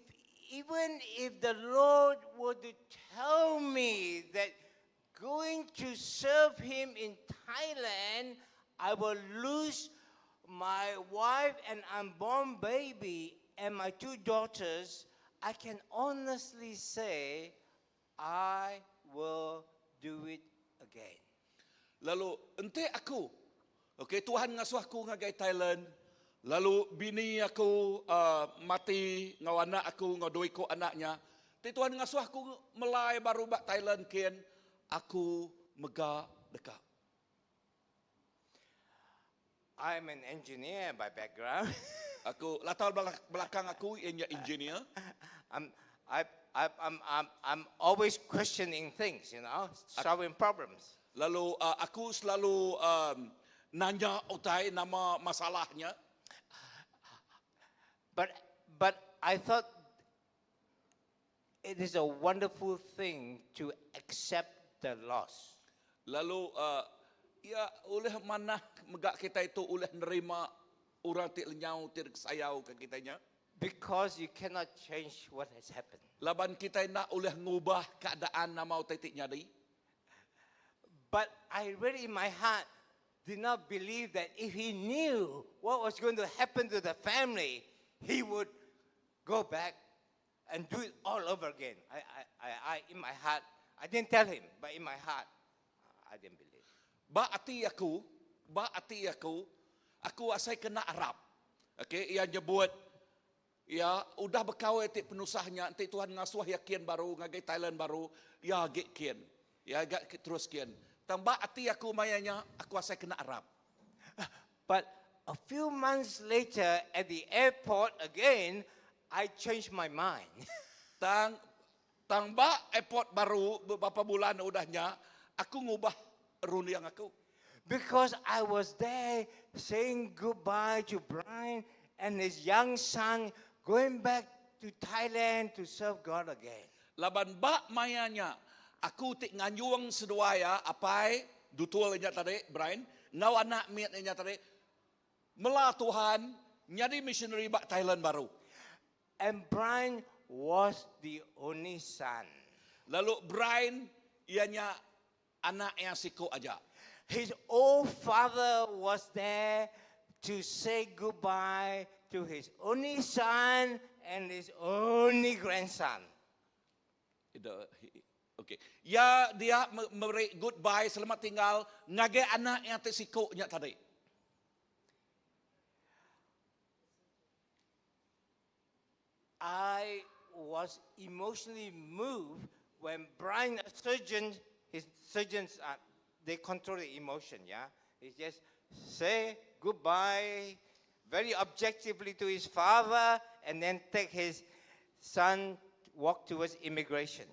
even if the Lord were to tell me that going to serve him in Thailand, I will lose my wife and unborn baby and my two daughters, I can honestly say I will do it again. Lalu enti aku, okay, Tuhan ngasuh aku ngagai Thailand, lalu bini aku uh, mati enggau anak aku enggau dua iku anak nya, ti Tuhan ngasuh aku melai baru ba Thailand kin, aku mega deka. I'm an engineer by background. Aku latar belakang aku iya nya engineer. I'm, I, I, I'm, I'm, I'm always questioning things, solving problems. Lalu uh, aku selalu um, nanya utai nama masalahnya. But, but I thought it is a wonderful thing to accept the loss. Lalu uh, iya ulih manah mega kitai tu ulih nerima orang ti lenyau ti sayau ke kita nya. Because you cannot change what has happened. Laban kitai enda ulih ngubah keadaan nama utai ti nyadi. But I really in my heart did not believe that if he knew what was going to happen to the family, he would go back and do it all over again. I, I, I, I in my heart, I didn't tell him, but in my heart, I didn't believe. Ba ati aku, ba ati aku, aku asai kena arap. Okay, ia nyebut ya udah bekau ti penusahnya enti Tuhan ngasuh ya kin baru ngagai Thailand baru ya agi kin. Ya agak terus kin. Tang ba ati aku mayanya aku asai kena arap. But a few months later at the airport again, I changed my mind. Tang tang ba airport baru beberapa bulan udahnya aku ngubah runding aku. Because I was there saying goodbye to Brian and his young son going back to Thailand to serve God again. Laban ba mayanya aku ti nganyung seduai ya apai dutul nya tadi Brian ngau anak miat nya tadi mela Tuhan nyadi missionary ba Thailand baru. And Brian was the only son. Lalu Brian ianya anak yang siku aja. His old father was there to say goodbye to his only son and his only grandson. Okay. Ya dia meri goodbye selamat tinggal ngagai anak yang ti siku nya tadi. I was emotionally moved when Brian, a surgeon, his surgeons, are, they control the emotion, yeah? He just say goodbye very objectively to his father and then take his son walk towards immigration.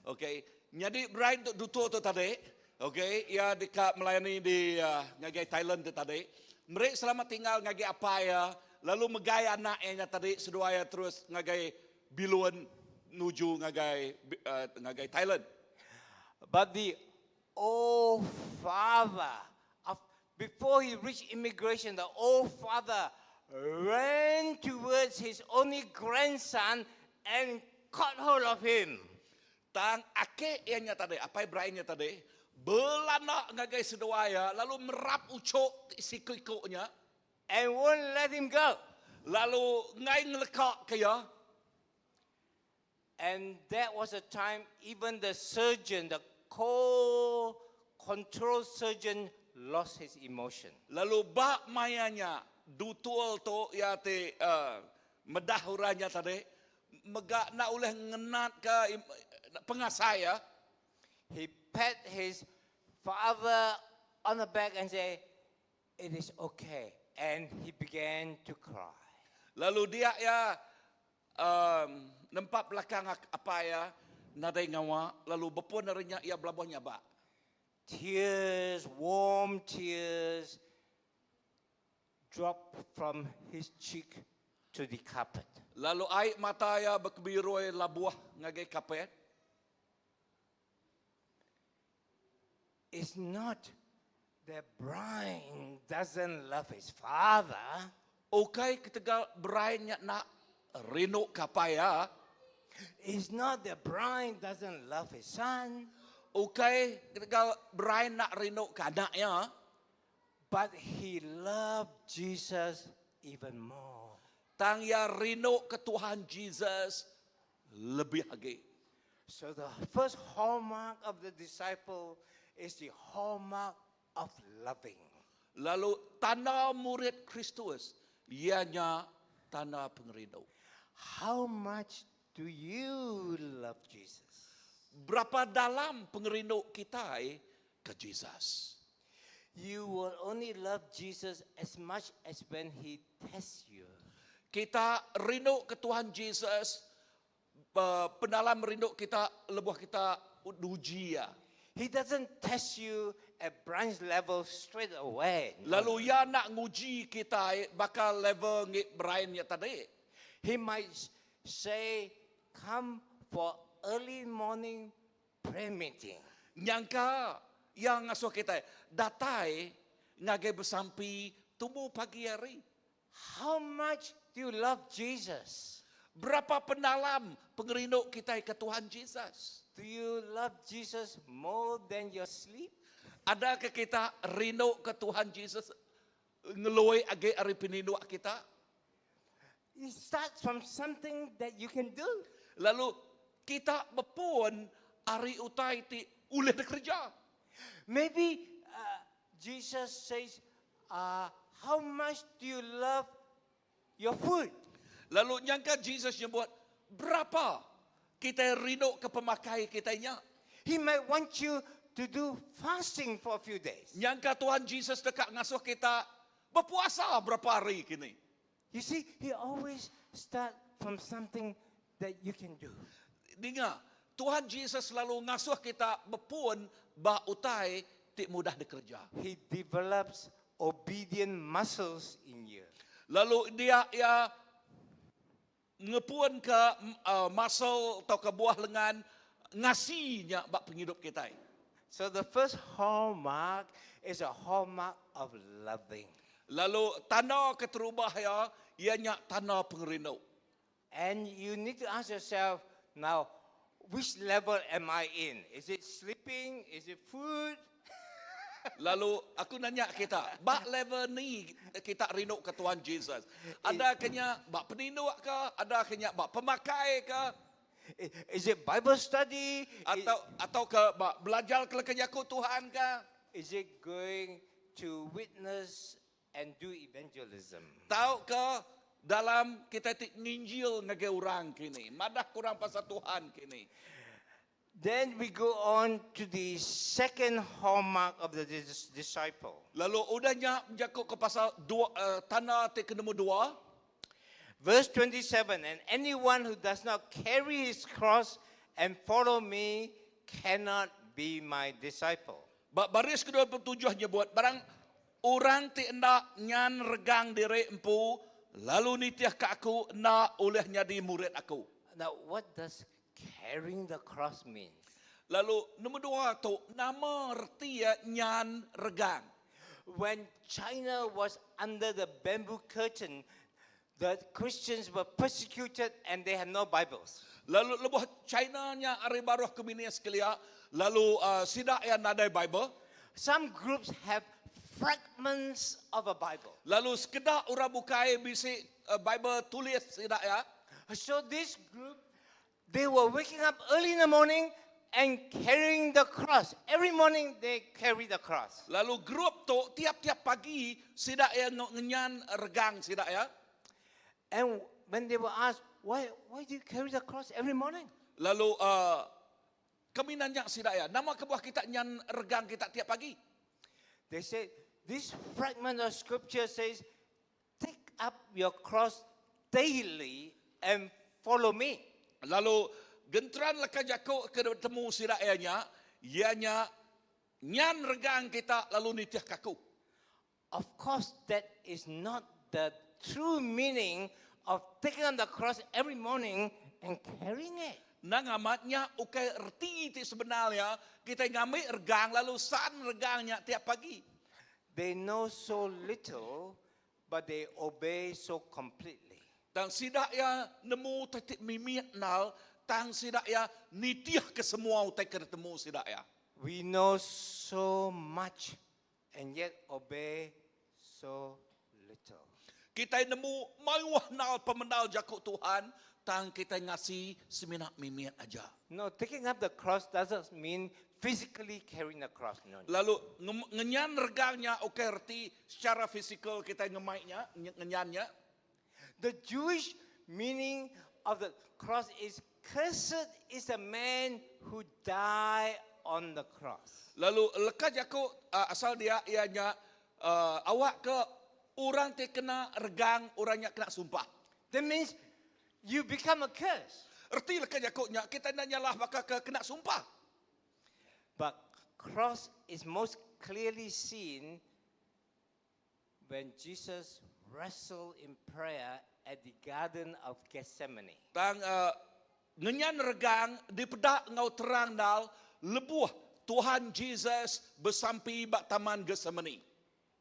Okay. Jadi Brian tu dutu tu tadi, okay, ia dekat melayani di uh, ngagai Thailand tu tadi. Mereka selamat tinggal ngagai apa ya, lalu megai anaknya tadi seduai terus ngagai biluan nuju ngagai uh, ngagai Thailand. But the old father, of, before he reached immigration, the old father ran towards his only grandson and caught hold of him. Tang ake ianya tadi, apai Brian nya tadi, belanda ngagai seduai ya, lalu merap ucuk siku-ikunya, and won't let him go. Lalu ngai ngelekak ke ya. And that was a time even the surgeon, the cold control surgeon lost his emotion. Lalu ba mayanya dutul tu ya te uh, Medah orang nya tadi mega enda ulih ngenatka pengasai iya. He pat his father on the back and say, "It is okay." And he began to cry. Lalu dia iya um, nempa belakang apai iya nadai ngawa lalu bepun ari nya iya belabuh nyabak. Tears, warm tears, dropped from his cheek to the carpet. Lalu ai mata iya bekebiroi labuh ngagai kapet. It's not that Brian doesn't love his father. Ukai ketegal Brian nya enda rindu ke apai iya. It's not that Brian doesn't love his son. Ukai ketegal Brian enda rindu ke anak iya. But he loved Jesus even more. Tang iya rindu ke Tuhan Jesus lebih agi. So the first hallmark of the disciple is the hallmark of loving. Lalu tanda murid Kristus ianya tanda pengerindu. How much do you love Jesus? Berapa dalam pengerindu kita ke Jesus? You will only love Jesus as much as when he tests you. Kita rindu ke Tuhan Jesus, penalam rindu kita lebuh kita diuji ya. He doesn't test you at branch level straight away. Lalu ya enda nguji kita baka level ngi Brian ya tadi. He might say, "Come for early morning prayer meeting." Nyangka yang ngasuh kita datai ngagai besampi tumu pagi hari. How much do you love Jesus? Berapa penalam pengerindu kita ke Tuhan Jesus? Do you love Jesus more than your sleep? Adakah kita rindu ke Tuhan Jesus ngeluai agi ari peninduk kita? It starts from something that you can do. Lalu kita bepun ari utai ti ulih dikerja. Maybe Jesus says, "How much do you love your food?" Lalu nyangka Jesus nyebut berapa kita rindu ke pemakai kita nya. He might want you to do fasting for a few days. Nyangka Tuhan Jesus dekat ngasuh kita berpuasa berapa hari kini. You see, he always start from something that you can do. Dengar, Tuhan Jesus selalu ngasuh kita bepun ba utai ti mudah dikerja. He develops obedient muscles in you. Lalu dia ya ngepun ke muscle atau ke buah lengan ngasinya bak penghidup kita. So the first hallmark is a hallmark of loving. Lalu tanda keterubah ya, ianya tanda pengerindu. And you need to ask yourself now, which level am I in? Is it sleeping? Is it food? Lalu aku nanya kita, bak level ni kita rindu ke Tuhan Jesus. Ada kenya bak peninduk ke? Ada kenya bak pemakai ke? Is it Bible study? Atau atau ke bak belajar ke jaku Tuhan ke? Is it going to witness and do evangelism? Tahu ke dalam kita ti nginjil ngagai orang kini, madah kurang pasal Tuhan kini. Then we go on to the second hallmark of the disciple. Lalu udahnya jaku ke pasal dua tanda ti ke nombor dua. Verse 27, "And anyone who does not carry his cross and follow me cannot be my disciple." Ba baris kedua tujuh nyebut barang orang ti enda nyan regang diri empu lalu nitiah ke aku enda oleh nyadi murid aku. Now, what does carrying the cross mean? Lalu nombor dua tu nama reti ya nyan regang. When China was under the bamboo curtain, the Christians were persecuted and they had no Bibles. Lalu lebuh China nya ari baruh komunis kelia, lalu sidak yang nadai Bible. Some groups have fragments of a Bible. Lalu sekedak orang bukai bisi Bible tulis sidak ya. So this group, they were waking up early in the morning and carrying the cross. Every morning they carry the cross. Lalu grup tu tiap-tiap pagi sidak ya ngenyan regang sidak ya. And When they were asked, why, why do you carry the cross every morning? Lalu uh, kami nanya sida ya, nama kebuah kita nyan regang kita tiap pagi? They said, this fragment of scripture says, take up your cross daily and follow me. Lalu genteran leka jako ke temu sida ya nya, iya nya nyan regang kita lalu nitih ke aku. Of course, that is not the true meaning of taking on the cross every morning and carrying it. Nang amatnya ukai erti ti sebenarnya kita ngambil regang lalu san regangnya tiap pagi. They know so little, but they obey so completely. Tang sida ya nemu titik mimit nal, tang sida ya nitih ke semua utai ke temu sida ya. We know so much and yet obey so little. Kita nemu mayuh nal pemendal jakuk Tuhan, tang kita ngasi semina mimit aja. No, taking up the cross doesn't mean physically carrying the cross. No. no. Lalu ngenyan regangnya ukai erti secara fizikal kita ngemaiknya, ngenyannya. The Jewish meaning of the cross is cursed is the man who died on the cross. Lalu leka jaku asal dia ianya awak ke orang ti kena regang, orangnya kena sumpah. That means you become a curse. Erti leka jaku nya kita nak nyalah baka ke kena sumpah. But cross is most clearly seen when Jesus wrestled in prayer at the Garden of Gethsemane. Tang ngenyan regang dipedak ngau terang dal lebuh Tuhan Jesus bersampi bak taman Gethsemane.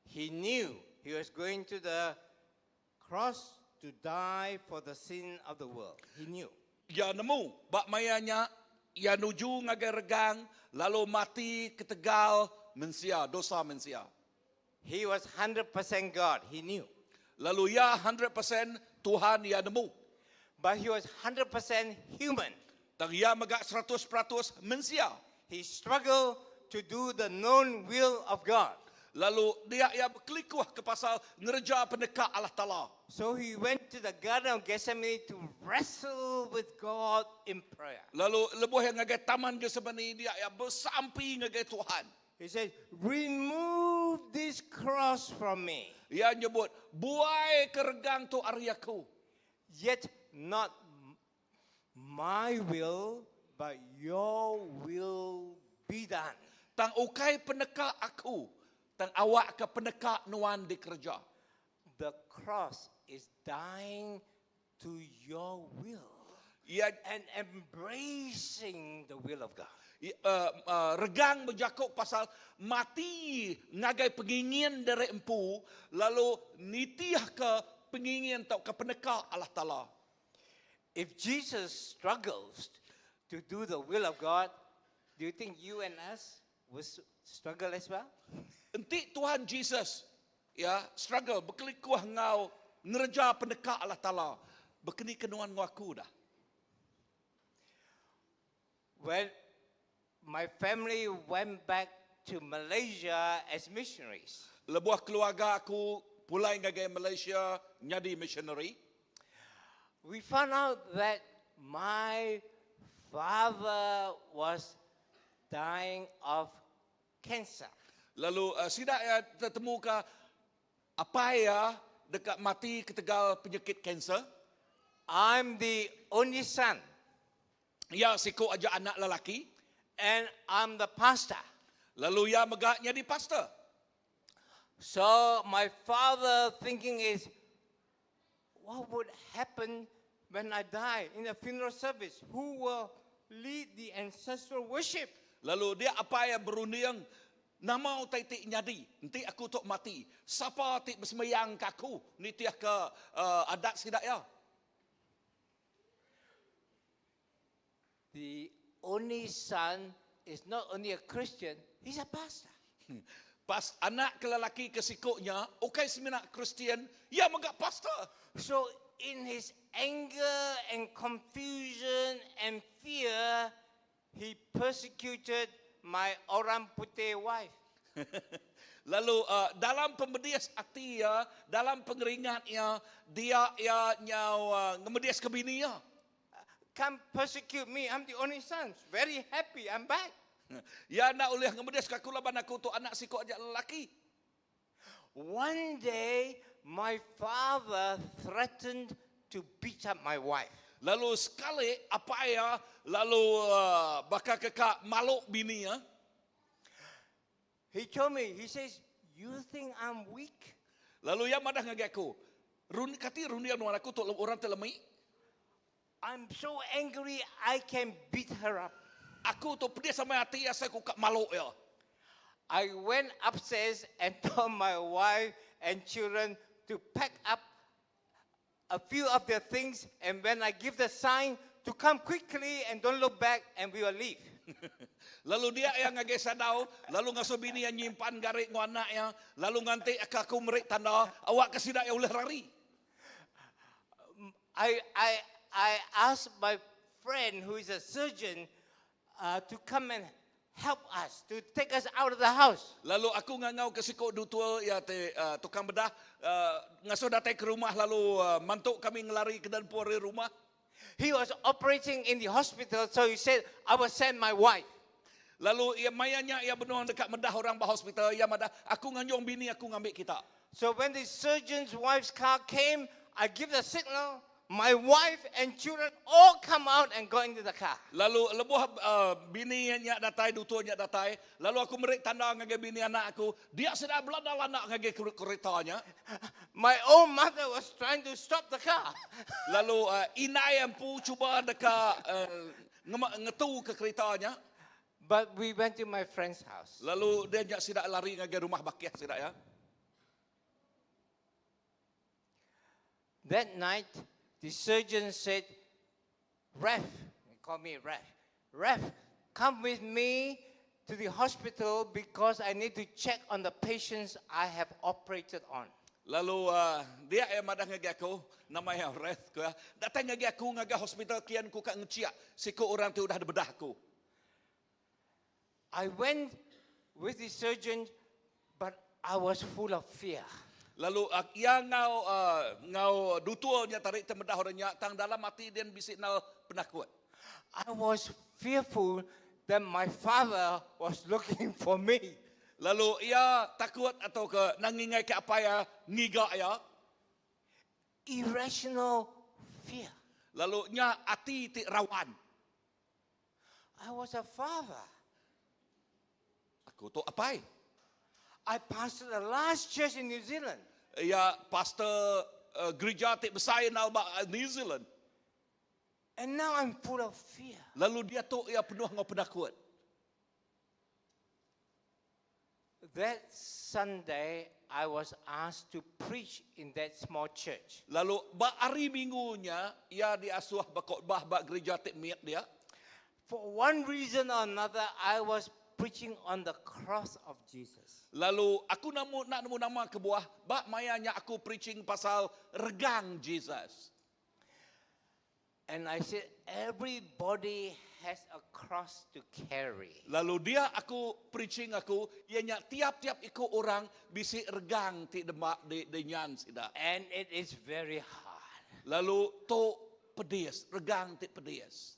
He knew he was going to the cross to die for the sin of the world. He knew. Ya nemu bak mayanya ya nuju ngagai regang lalu mati ketegal mensia dosa mensia. He was 100% God. He knew. Lalu ya 100% Tuhan ya nemu. But he was 100% human. Tang ya megak 100% mensia. He struggled to do the known will of God. Lalu dia ya berkelikuh ke pasal ngerja peneka Allah Ta'ala. So he went to the Garden of Gethsemane to wrestle with God in prayer. Lalu lebuh yang ngagai taman Gethsemane dia ya bersampi ngagai Tuhan. He said, Remove this cross from me. Ia nyebut, buai keregang tu ariaku. Yet not my will, but your will be done. Tang ukai peneka aku, tang awak ke peneka nuan dikerja. The cross is dying to your will Ia and embracing the will of God. Regang berjakuk pasal mati ngagai pengingin dari empu lalu nitiah ke pengingin atau ke peneka Allah Ta'ala. If Jesus struggles to do the will of God, do you think you and us will struggle as well? Enti Tuhan Jesus ya struggle berkelikuh ngau ngereja peneka Allah Ta'ala berkeni kenuan ngaku dah. When my family went back to Malaysia as missionaries, Lebuah keluarga aku pulai ngagai Malaysia nyadi missionary. We found out that my father was dying of cancer. Lalu sidak ya tertemu ke apa ya dekat mati ketegal penyakit kanser. I'm the only son. Ya siku aja anak lelaki. And I'm the pastor. Lalu ya megaknya di pastor. So my father thinking is, what would happen when I die in the funeral service? Who will lead the ancestral worship? Lalu dia apa yang berunding nama utai ti nyadi enti aku tok mati sapa ti bersemayang ke aku nitiah ke adat sidak ya. The only son is not only a Christian, he's a pastor. Pas anak ke lelaki ke sikuknya, ukai semina Kristian, ia megak pastor. So in his anger and confusion and fear, he persecuted my orang putih wife. Lalu uh, dalam pemedis ati iya, dalam pengeringat iya, dia iya nyau uh, ngemedis ke bini iya. Come persecute me. I'm the only son. Very happy. I'm back. Ya nak ulih ngemedis ke aku laban aku tu anak siko aja lelaki. One day, my father threatened to beat up my wife. Lalu sekali apa ya lalu uh, bakal kekak maluk bini ya. He told me, he says, You think I'm weak? Lalu ia madah ngagai aku. Run kati rundian nuan aku tu orang terlemi. I'm so angry I can beat her up. Aku tu pedih sama hati asal aku kak maluk ya. I went upstairs and told my wife and children to pack up a few of their things, and when I give the sign to come quickly and don't look back, and we will leave. Lalu dia yang ngagai sadau, lalu ngasuh bini yang nyimpan garik ngau anak ya, lalu nganti aku merik tanda awak kesidak yang boleh lari. I asked my friend who is a surgeon to come and help us, to take us out of the house. Lalu aku ngangau ke sikok dutua ya te tukang bedah ngasuh datang ke rumah lalu mantuk kami ngelari ke dan puari rumah. He was operating in the hospital, so he said, I will send my wife. Lalu ia mayanya ia benua dekat medah orang ba hospital, ia madah aku nganjung bini aku ngambil kita. So when the surgeon's wife's car came, I give the signal, my wife and children all come out and go into the car. Lalu lebuh bini nya datai, dutua nya datai, lalu aku merik tanda ngagai bini anak aku, dia sedang belanda anak ngagai keretanya. My own mother was trying to stop the car. Lalu inai empu cuba dekat ngetu ke keretanya. But we went to my friend's house. Lalu dia nyak sidak lari ngagai rumah bakiah sidak ya. That night, the surgeon said, Ref, he called me Ref, Ref, come with me to the hospital because I need to check on the patients I have operated on. Lalu dia yang madah ngagai aku, nama yang Ref, ke, datang ngagai aku ngagai hospital kian ku kat ngeciak, siku orang tu udah bedah aku. I went with the surgeon, but I was full of fear. Lalu ia ngau ngau dutuanya tarik temedah orangnya tang dalam hati dia bisik nal penakut. I was fearful that my father was looking for me. Lalu ia takut atau ke nangingai ke apa ya ngiga ya. Irrational fear. Lalu nya ati ti rawan. I was a father. Aku tu apai. I pastored the last church in New Zealand. Ya pastor gereja ti besar nal ba New Zealand. And now I'm full of fear. Lalu dia tu ia penuh dengan penakut. That Sunday, I was asked to preach in that small church. Lalu ba hari minggunya ia diasuh berkhotbah ba gereja ti miat dia. For one reason or another, I was preaching on the cross of Jesus. Lalu aku namu nak nemu nama kebuah ba mayanya aku preaching pasal regang Jesus. And I said, everybody has a cross to carry. Lalu dia aku preaching aku, ianya tiap-tiap ikut orang bisi regang ti demak di, di nyan sida. And it is very hard. Lalu tu pedis, regang ti pedis.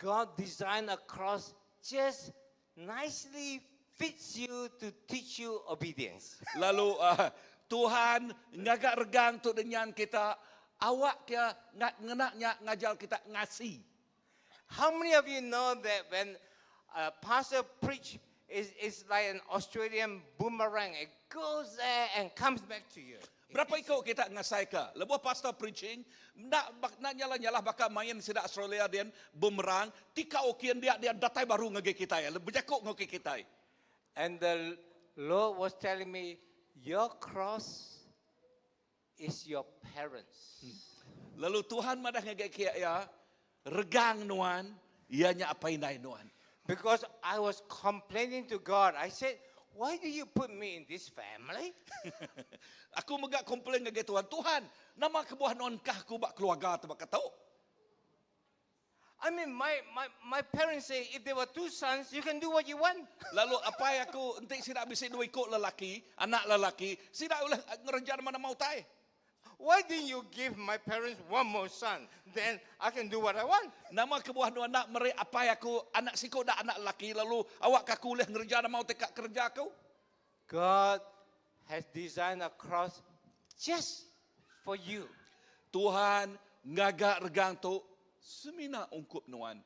God designed a cross just nicely fits you to teach you obedience. Lalu Tuhan ngagak regang tu dengan kita, awak kia ngenaknya ngajal kita ngasi. How many of you know that when a pastor preach, it's like an Australian boomerang. It goes there and comes back to you. Berapa ikut kita ngasai ke? Lebuh pastor preaching, nak nyala-nyala bakal main sidak Australia dia bumerang, tika okian dia dia datai baru ngage kita ya. Lebih jakuk ngage kita. And the Lord was telling me, your cross is your parents. Lalu Tuhan madah ngage kia ya, regang nuan, ianya apa indai nuan. Because I was complaining to God. I said, why do you put me in this family? Aku megak komplain ngage Tuhan. Tuhan, nama kebuah non kah ku bak keluarga tu bak katau. I mean, my, my, my parents say if there were two sons, you can do what you want. Lalu apai aku enti sida bisi dua iku lelaki, anak lelaki, sida ulih ngereja nama-nama utai. Why didn't you give my parents one more son? Then I can do what I want. Nama kebuah nuan enda meri apai aku anak siku da anak lelaki lalu awakka aku ulih ngereja nama utai ka kereja aku? God has designed a cross just for you. Tuhan ngaga regang tu semina ungkup nuan.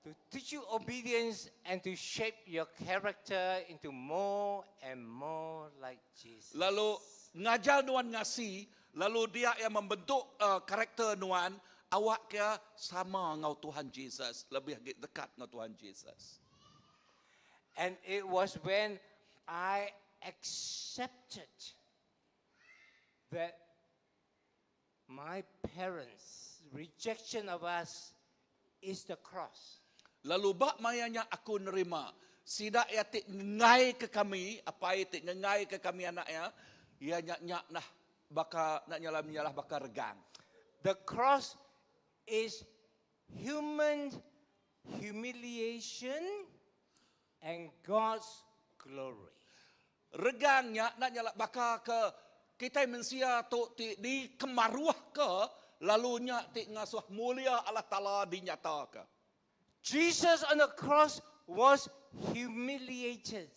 To teach you obedience and to shape your character into more and more like Jesus. Lalu ngajar nuan ngasi, lalu dia iya membentuk uh, karakter nuan awakka sama enggau Tuhan Jesus, lebih agi dekat enggau Tuhan Jesus. And it was when I accepted that my parents' rejection of us is the cross. Lalu ba maya nya aku nerima sida iya ti ngengai ke kami, apai ti ngengai ke kami anak iya, iya nya nya nah baka enda nyalah menyalah baka regang. The cross is human humiliation and God's glory. Regang nya enda nyala baka ke kitai mensia tu ti dikemaruhka lalu nya ti ngasuh mulia Allah Taala dinyataka. Jesus on the cross was humiliated.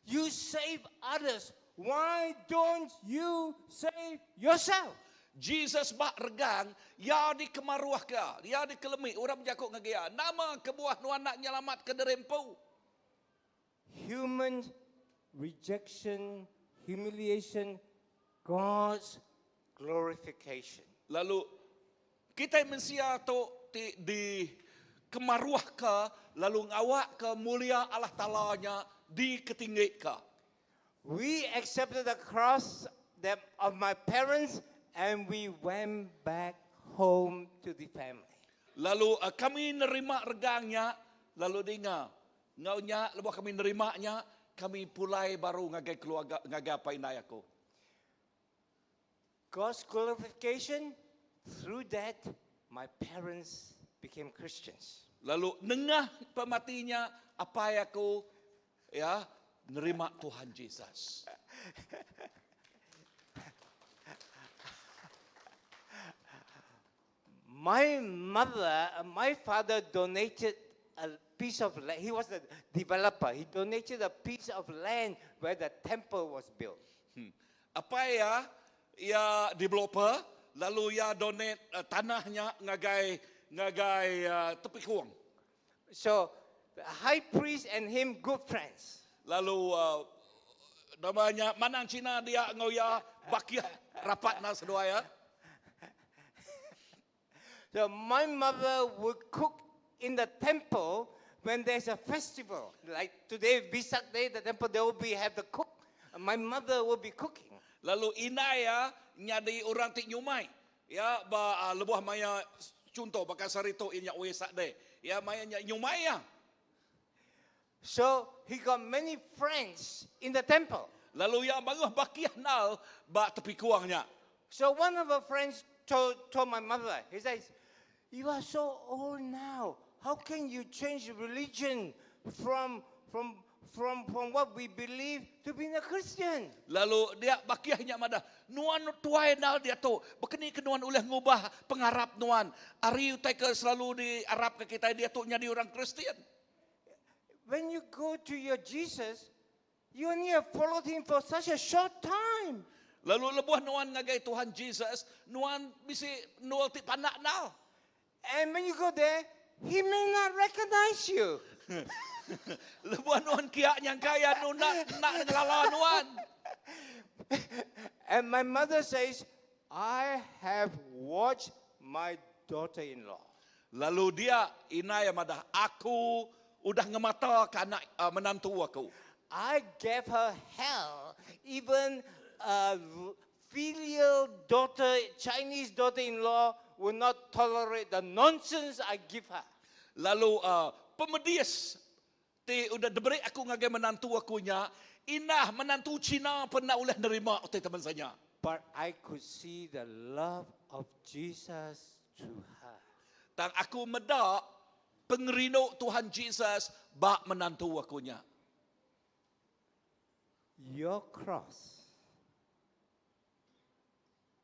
You save others, why don't you save yourself? Jesus ba regang, iya dikemaruhka, iya dikelemi. Orang bejaku ngagai iya, Nama kebuah nuan enda nyelamatka diri empu? Human rejection, humiliation, God's glorification. Lalu kitai mensia tu ti dikemaruhka lalu ngawakka mulia Allah Taala nya diketinggika. We accepted the cross that of my parents and we went back home to the family. Lalu kami nerima regang nya lalu dinga. Enggau nya lebuh kami nerima nya, kami pulai baru ngagai keluarga ngagai apai indai aku. God's glorification, through that my parents became Christians. Lalu nengah pemati nya apai aku ya nerima Tuhan Jesus. My mother, my father donated a piece of land. He was a developer. He donated a piece of land where the temple was built. Hmm. Apai iya, iya developer lalu iya donate uh, tanah nya ngagai ngagai uh, tepi kuang. So the high priest and him good friends. Lalu uh, nama nya Manang Cina dia enggau iya bakih rapat na seduai ya. So my mother would cook in the temple when there's a festival. Like today, Vesak Day, the temple, they will be have the cook. My mother will be cooking. Lalu indai iya nyadi orang ti nyumai. Ya ba lebuh maya chunto baka sehari tu iya nya Wesak Day. Ya maya nya nyumai iya. So he got many friends in the temple. Lalu iya mayuh bakih endal ba tepi kuang nya. So one of her friends told, told my mother, he says, You are so old now. How can you change religion from, from, from, from what we believe to being a Christian? Lalu dia bakih nya madah, Nuan tuai endal diatu, baka ni ke nuan ulih ngubah pengarap nuan ari utai ke selalu diarapka kitai diatu nyadi orang Kristian? When you go to your Jesus, you only have followed him for such a short time. Lalu lebuh nuan ngagai Tuhan Jesus, nuan bisi endur ti pandak endal. And when you go there, he may not recognize you. Lebuh nuan kia nyangka iya enda enda ngelala nuan. And my mother says, I have watched my daughter-in-law. Lalu dia indai iya madah, Aku udah ngemataka anak menantu aku. I gave her hell, even a filial daughter, Chinese daughter-in-law would not tolerate the nonsense I give her. Lalu pemedis ti udah diberi aku ngagai menantu aku nya, indah menantu Cina pen enda ulih nerima utai ti bansa nya. But I could see the love of Jesus through her. Tang aku meda Pengerindu Tuhan Jesus ba menantu aku nya. Your cross,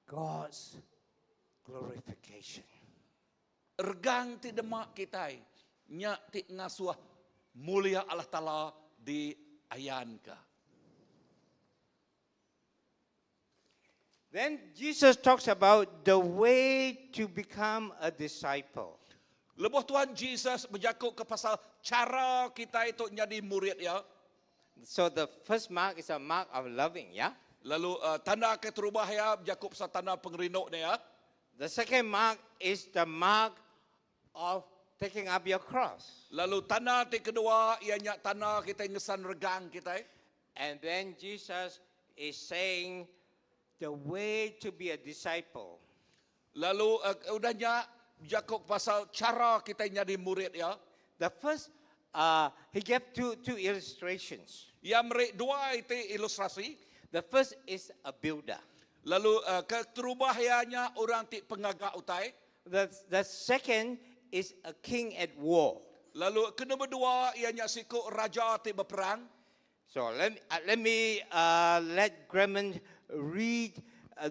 God's glorification. Regang ti dema kitai nya ti ngasuh mulia Allah Taala diayanka. Then Jesus talks about the way to become a disciple. Lebuh Tuhan Jesus bejaku ke pasal chara kitai tu nyadi murid iya. So the first mark is a mark of loving, yeah? Lalu tanda keterubah iya bejaku pasal tanda pengerindu ne ya. The second mark is the mark of taking up your cross. Lalu tanda ti kedua iya nya tanda kitai ngesan regang kitai. And then Jesus is saying the way to be a disciple. Lalu udah nya bejaku pasal chara kitai nyadi murid iya. The first, he gave two illustrations. Iya meri dua iti ilustrasi. The first is a builder. Lalu keterubah iya nya orang ti pengaga utai. The second is a king at war. Lalu ke nombor dua iya nya siku raja ti beperang. So let me let Graham read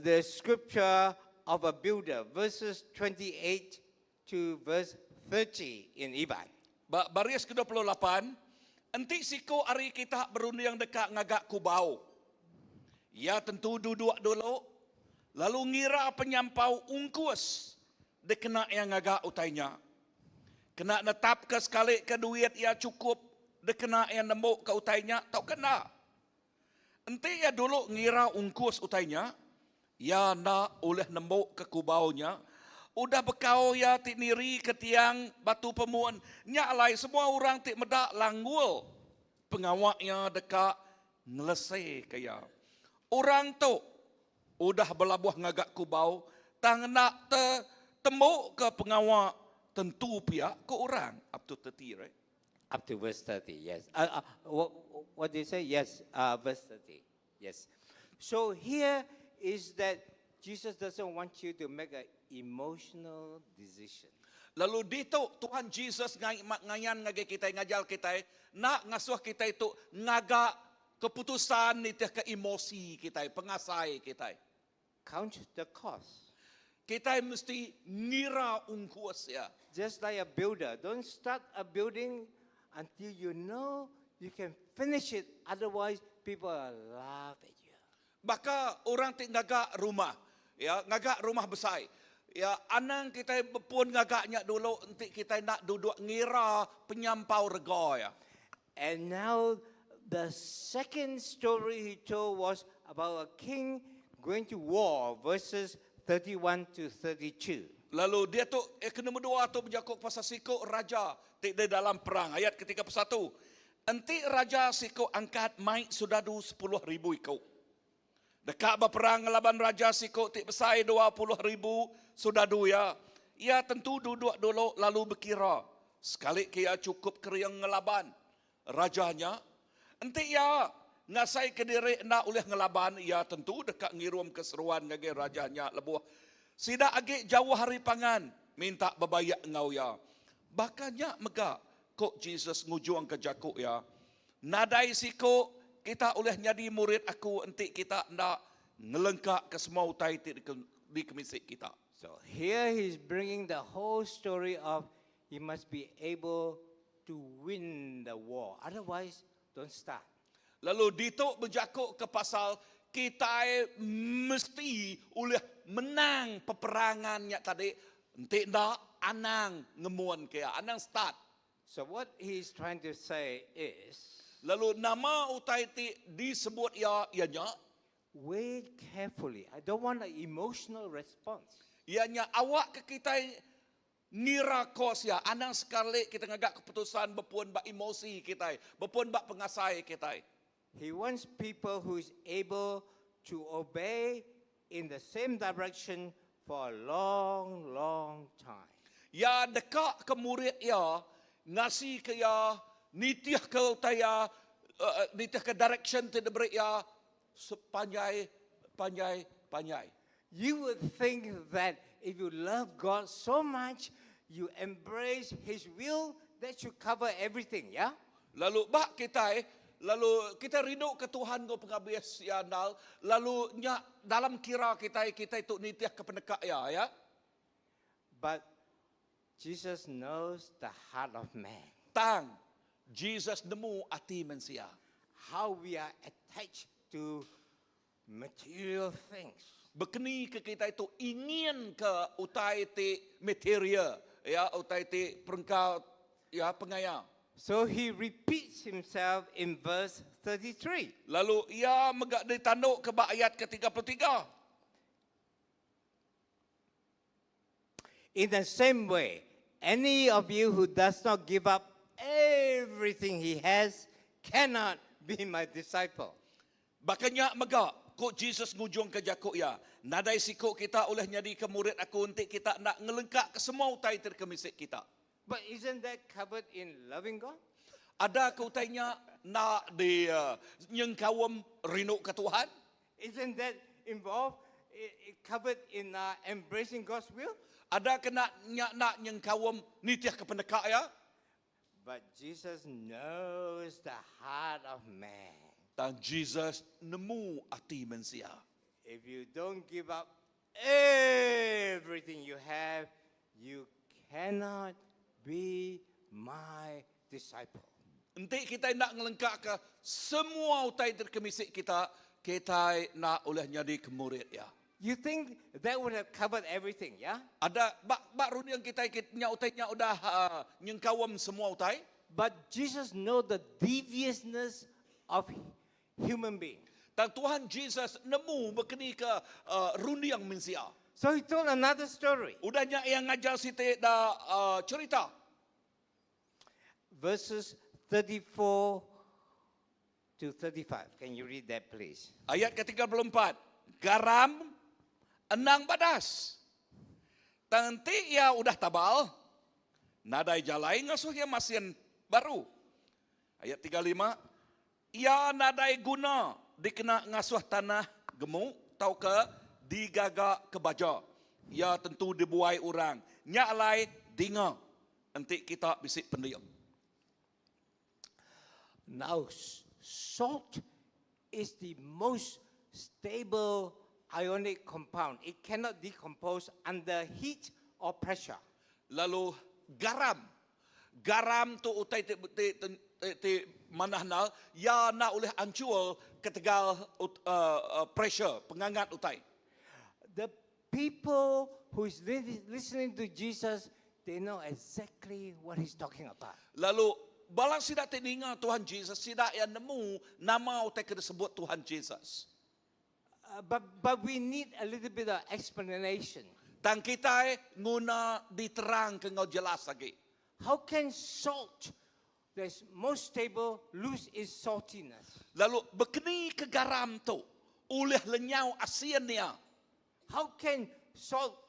the scripture of a builder, verses 28 to verse 30 in Iban. Ba baris ke 28, enti siku ari kita berunding deka ngaga kubau, iya tentu duduk dulu lalu ngira penyampau ungkus dikena iya ngaga utai nya. Kena netapka sekali ke duit iya chukup dikena iya nembuka utai nya tauka enda. Enti iya dulu ngira ungkus utai nya, iya enda ulih nembuka kubau nya. Udah bekau iya ti nirika tiang batu pemun, nya alai semua orang ti meda langgul pengawa iya deka ngeleseka iya. Orang tu udah belabuh ngaga kubau tang enda tetembuka pengawa tentu pia ku orang. Up to 30, right? Up to verse 30, yes. What do you say? Yes, verse 30, yes. So here is that Jesus doesn't want you to make an emotional decision. Lalu ditu Tuhan Jesus ngayan ngagai kitai ngajar kitai enda ngasuh kitai tu ngaga keputusan nitihka emosi kitai, pengasai kitai. Count the cost. Kitai mesti ngira ungkus iya. Just like a builder, don't start a building until you know you can finish it, otherwise people will laugh at you. Baka orang ti ngaga rumah, ya, ngaga rumah besai. Ya, anang kitai bepun ngaga nya dulu enti kitai enda duduk ngira penyampau rega iya. And now the second story he told was about a king going to war, verses 31 to 32. Lalu dia tu eh, ke nombor dua tu bejaku pasal siku raja ti di dalam perang. Ayat ke-31. Enti raja siku angkat mai soldadu 10,000 iku. Deka beperang ngelaban raja siku ti besai 20,000 soldadu iya. Iya tentu duduk dulu lalu bekira sekali ke iya chukup kering ngelaban raja nya. Enti iya ngasaika diri enda ulih ngelaban, iya tentu deka ngirumka seruan ngagai raja nya lebuh sida agi jauh ari pangan minta bebaik enggau iya. Baka nya mega, ku Jesus ngujungka jaku iya, Nadai siku kita ulih nyadi murid aku enti kita enda ngelengkaka semua utai ti dikemisi kita. So here he's bringing the whole story of you must be able to win the war, otherwise don't start. Lalu ditu bejaku ke pasal kitai mesti ulih menang peperangan nya tadi, enti enda anang ngemun ke iya, anang start. So what he's trying to say is. Lalu nama utai ti disebut iya, iya nya. Weigh carefully. I don't want an emotional response. Iya nya awak ke kitai ngira kos iya. Anang sekali kita ngaga keputusan bepun ba emosi kitai, bepun ba pengasai kitai. He wants people who is able to obey in the same direction for a long, long time. Iya deka ke murid iya ngasika iya, nitihka utai iya, nitihka direction ti diberi iya sepanjai panjai panjai. You would think that if you love God so much, you embrace His will, that should cover everything, yeah? Lalu ba kitai, lalu kitai rindu ke Tuhan enggau pengabis iya andal, lalu nya dalam kira kitai, kitai tu nitih ke peneka iya, ya. But Jesus knows the heart of man. Tang, Jesus nemu ati mensia. How we are attached to material things. Bekeni ke kitai tu ingin ke utai ti material, ya, utai ti perengka, ya, pengaya. So he repeats himself in verse 33. Lalu iya mega ditandu ke ba ayat ke-33. In the same way, any of you who does not give up everything he has cannot be my disciple. Baka nya mega, ku Jesus ngujungka jaku iya, Nadai siku kita ulih nyadika murid aku enti kita enda ngelengkaka semua utai ti dikemisi kita. But isn't that covered in loving God? Ada ke utai nya enda di nyengkaum rinduka Tuhan? Isn't that involved, covered in embracing God's will? Ada ke enda nya enda nyengkaum nitihka peneka Iya? But Jesus knows the heart of man. Tang Jesus nemu ati mensia. If you don't give up everything you have, you cannot be my disciple. Enti kitai enda ngelengkaka semua utai ti dikemisi kita, kitai enda ulih nyadi ke murid iya. You think that would have covered everything, ya? Ada ba ba runding kitai nya utai nya udah nyengkaum semua utai. But Jesus know the deviousness of human being. Tang Tuhan Jesus nemu bekeni ke runding mensia. So he told another story. Udah nya iya ngajar siti da cherita. Verses 34 to 35. Can you read that please? Ayat ke-34, Garam endang badas. Tang enti iya udah tabal, nadai jalai ngasuh iya masin baru. Ayat 35, Iya nadai guna dikena ngasuh tanah gemuk tauka digaga ke baja. Iya tentu dibuai orang. Nya alai dinga enti kita bisi pending. Now, salt is the most stable ionic compound. It cannot decompose under heat or pressure. Lalu garam. Garam tu utai ti ti ti manah endar, iya enda ulih anchur ketegal pressure, pengangat utai. The people who is listening to Jesus, they know exactly what he's talking about. Lalu bala sida ti ninga Tuhan Jesus, sida iya nemu nama utai ke disebut Tuhan Jesus. But but we need a little bit of explanation. Tang kitai nguna diterangka enggau jelas agi. How can salt that's most stable lose its saltiness? Lalu bekeni ke garam tu ulih lenyau asin iya? How can salt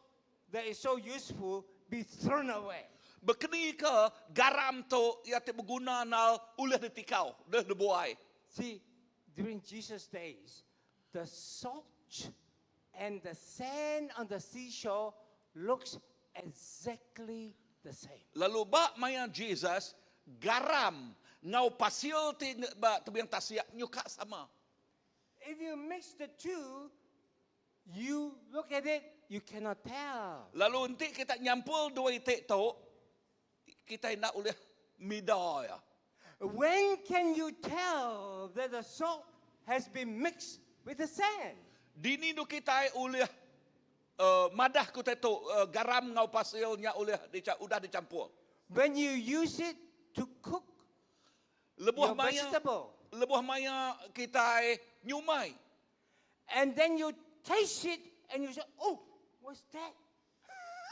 that is so useful be thrown away? Bekeni ke garam tu iya ti beguna enggau ulih ditikau, ulih dibuai? See, during Jesus days, the salt and the sand on the seashore looks exactly the same. Lalu ba maya Jesus, garam enggau pasir ti ba tebing tasik nyuka sama. If you mix the two, you look at it, you cannot tell. Lalu enti kita nyampur dua iti tu, kitai enda ulih mida iya. When can you tell that the salt has been mixed with the sand? Dini endur kitai ulih madah ke utai tu garam enggau pasir nya ulih udah dichampur? When you use it to cook Lebuh your maya vegetable. Lebuh maya kitai nyumai. And then you taste it and you say, oh, what's that?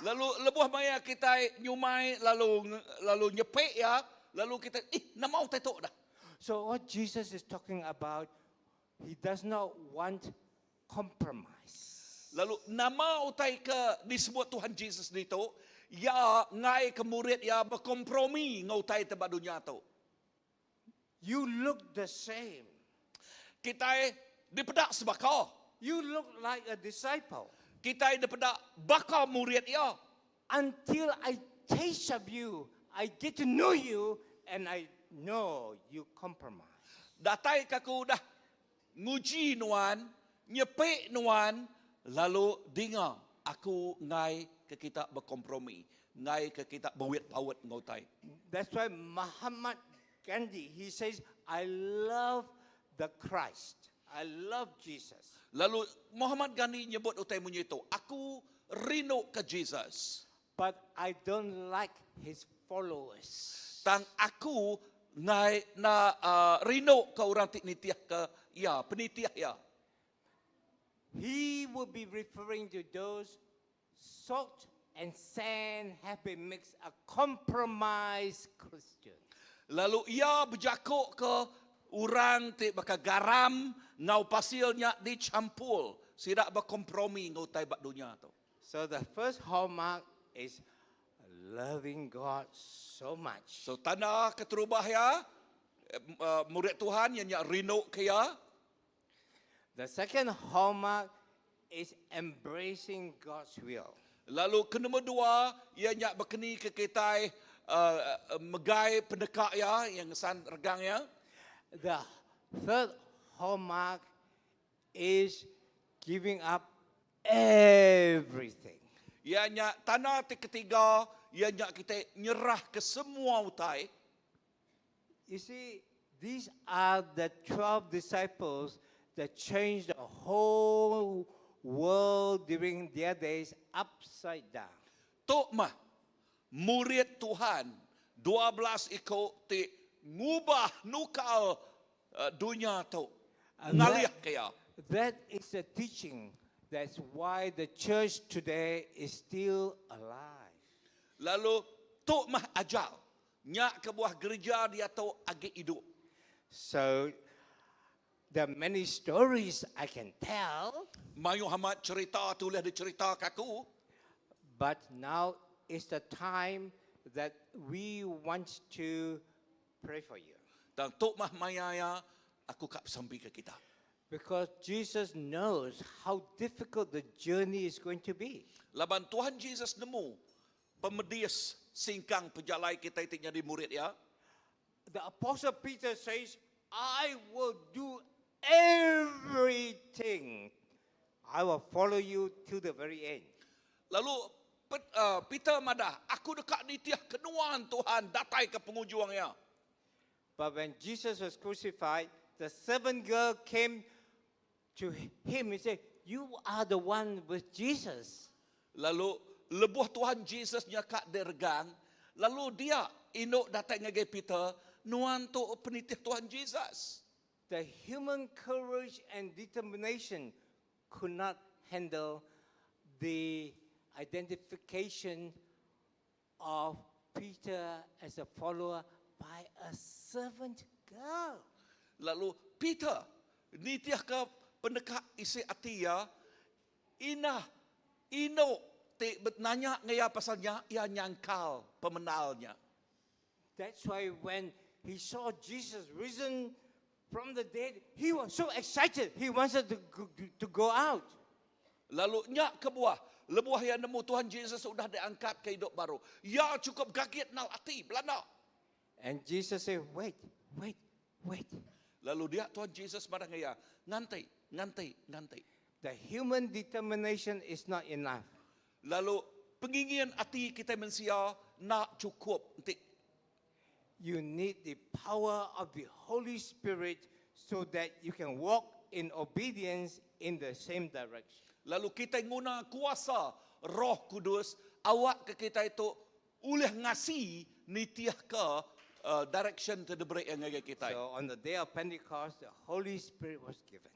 Lalu lebuh maya kitai nyumai lalu lalu nyepik iya, lalu kitai, ih, nama utai tu dah. So what Jesus is talking about, he does not want compromise. Lalu nama utai ke disebut Tuhan Jesus ditu, iya enggai ke murid iya bekompromi enggau utai ti ba dunya tu. You look the same. Kitai dipeda sebaka. You look like a disciple. Kitai dipeda baka murid iya. Until I taste of you, I get to know you, and I know you compromise. Datai ke aku udah nguji nuan, nyepi nuan, lalu dinga aku ngai ke kita berkompromi, ngai ke kita bewit paut enggau utai. That's why Mahatma Gandhi, he says, I love the Christ. I love Jesus. Lalu Muhammad Gandhi nyebut utai munyi tu, aku rindu ke Jesus. But I don't like his followers. Tang aku ngai na uh, rindu ke orang ti nitiah ke ya, penitiah ya. He would be referring to those salt and sand have been mixed, a compromised Christian. Lalu ia berjakuk ke orang ti baka garam ngau pasilnya dicampur, sidak berkompromi ngau tai bak dunia tu. So the first hallmark is loving God so much. So tanda keterubah ya eh, murid Tuhan yang nyak rindu ke ya. The second hallmark is embracing God's will. Lalu ke nombor dua, ia nyak berkeni ke kita megai pendekak ya yang san regang ya. The third hallmark is giving up everything. Ia nyak tanda ti ketiga, ia nyak kita nyerah ke semua utai. You see, these are the 12 disciples that changed the whole world during their days upside down. Tok mah murid Tuhan 12 iko ti ngubah nukal dunia tu. And Ngalih that, kaya. that is the teaching. That's why the church today is still alive. Lalu tok mah ajal. Nyak ke buah gereja dia tu agi hidup. So there are many stories I can tell, Mayu Hamad cerita tu boleh dicerita ke aku. but now is the time that we want to pray for you. Dan tok mah maya ya aku kap sampai ke kita. Because Jesus knows how difficult the journey is going to be. Laban Tuhan Jesus nemu pemedis singkang pejalai kita itu jadi murid ya. The Apostle Peter says, I will do everything. I will follow you to the very end. Lalu Peter madah, aku dekat nitiah kenuan Tuhan datai ke pengujuangnya. But when Jesus was crucified, the servant girl came to him and said, You are the one with Jesus. Lalu lebuh Tuhan Jesus nyakak dergang, lalu dia induk datang ngagai Peter, nuan tu penitih Tuhan Jesus. The human courage and determination could not handle the identification of Peter as a follower by a servant girl. Lalu Peter nitiah ke pendekak isi ati ya, inah ino ti nanya ngaya pasalnya ia nyangkal pemenalnya. That's why when he saw Jesus risen from the dead, he was so excited. He wanted to go out. Lalu nyak ke buah, lebuah yang nemu Tuhan Jesus sudah diangkat ke hidup baru. Ya cukup gagit nal ati belanda. And Jesus said, Wait, wait, wait. Lalu dia Tuhan Jesus marah ngaya, ngantai, ngantai, ngantai. The human determination is not enough. Lalu pengingin ati kita mensia nak cukup nanti. You need the power of the Holy Spirit so that you can walk in obedience in the same direction. Lalu kita guna kuasa Roh Kudus awak ke kita itu ulih ngasi nitiah ke direction to the break yang ngagai kita. So on the day of Pentecost, the Holy Spirit was given.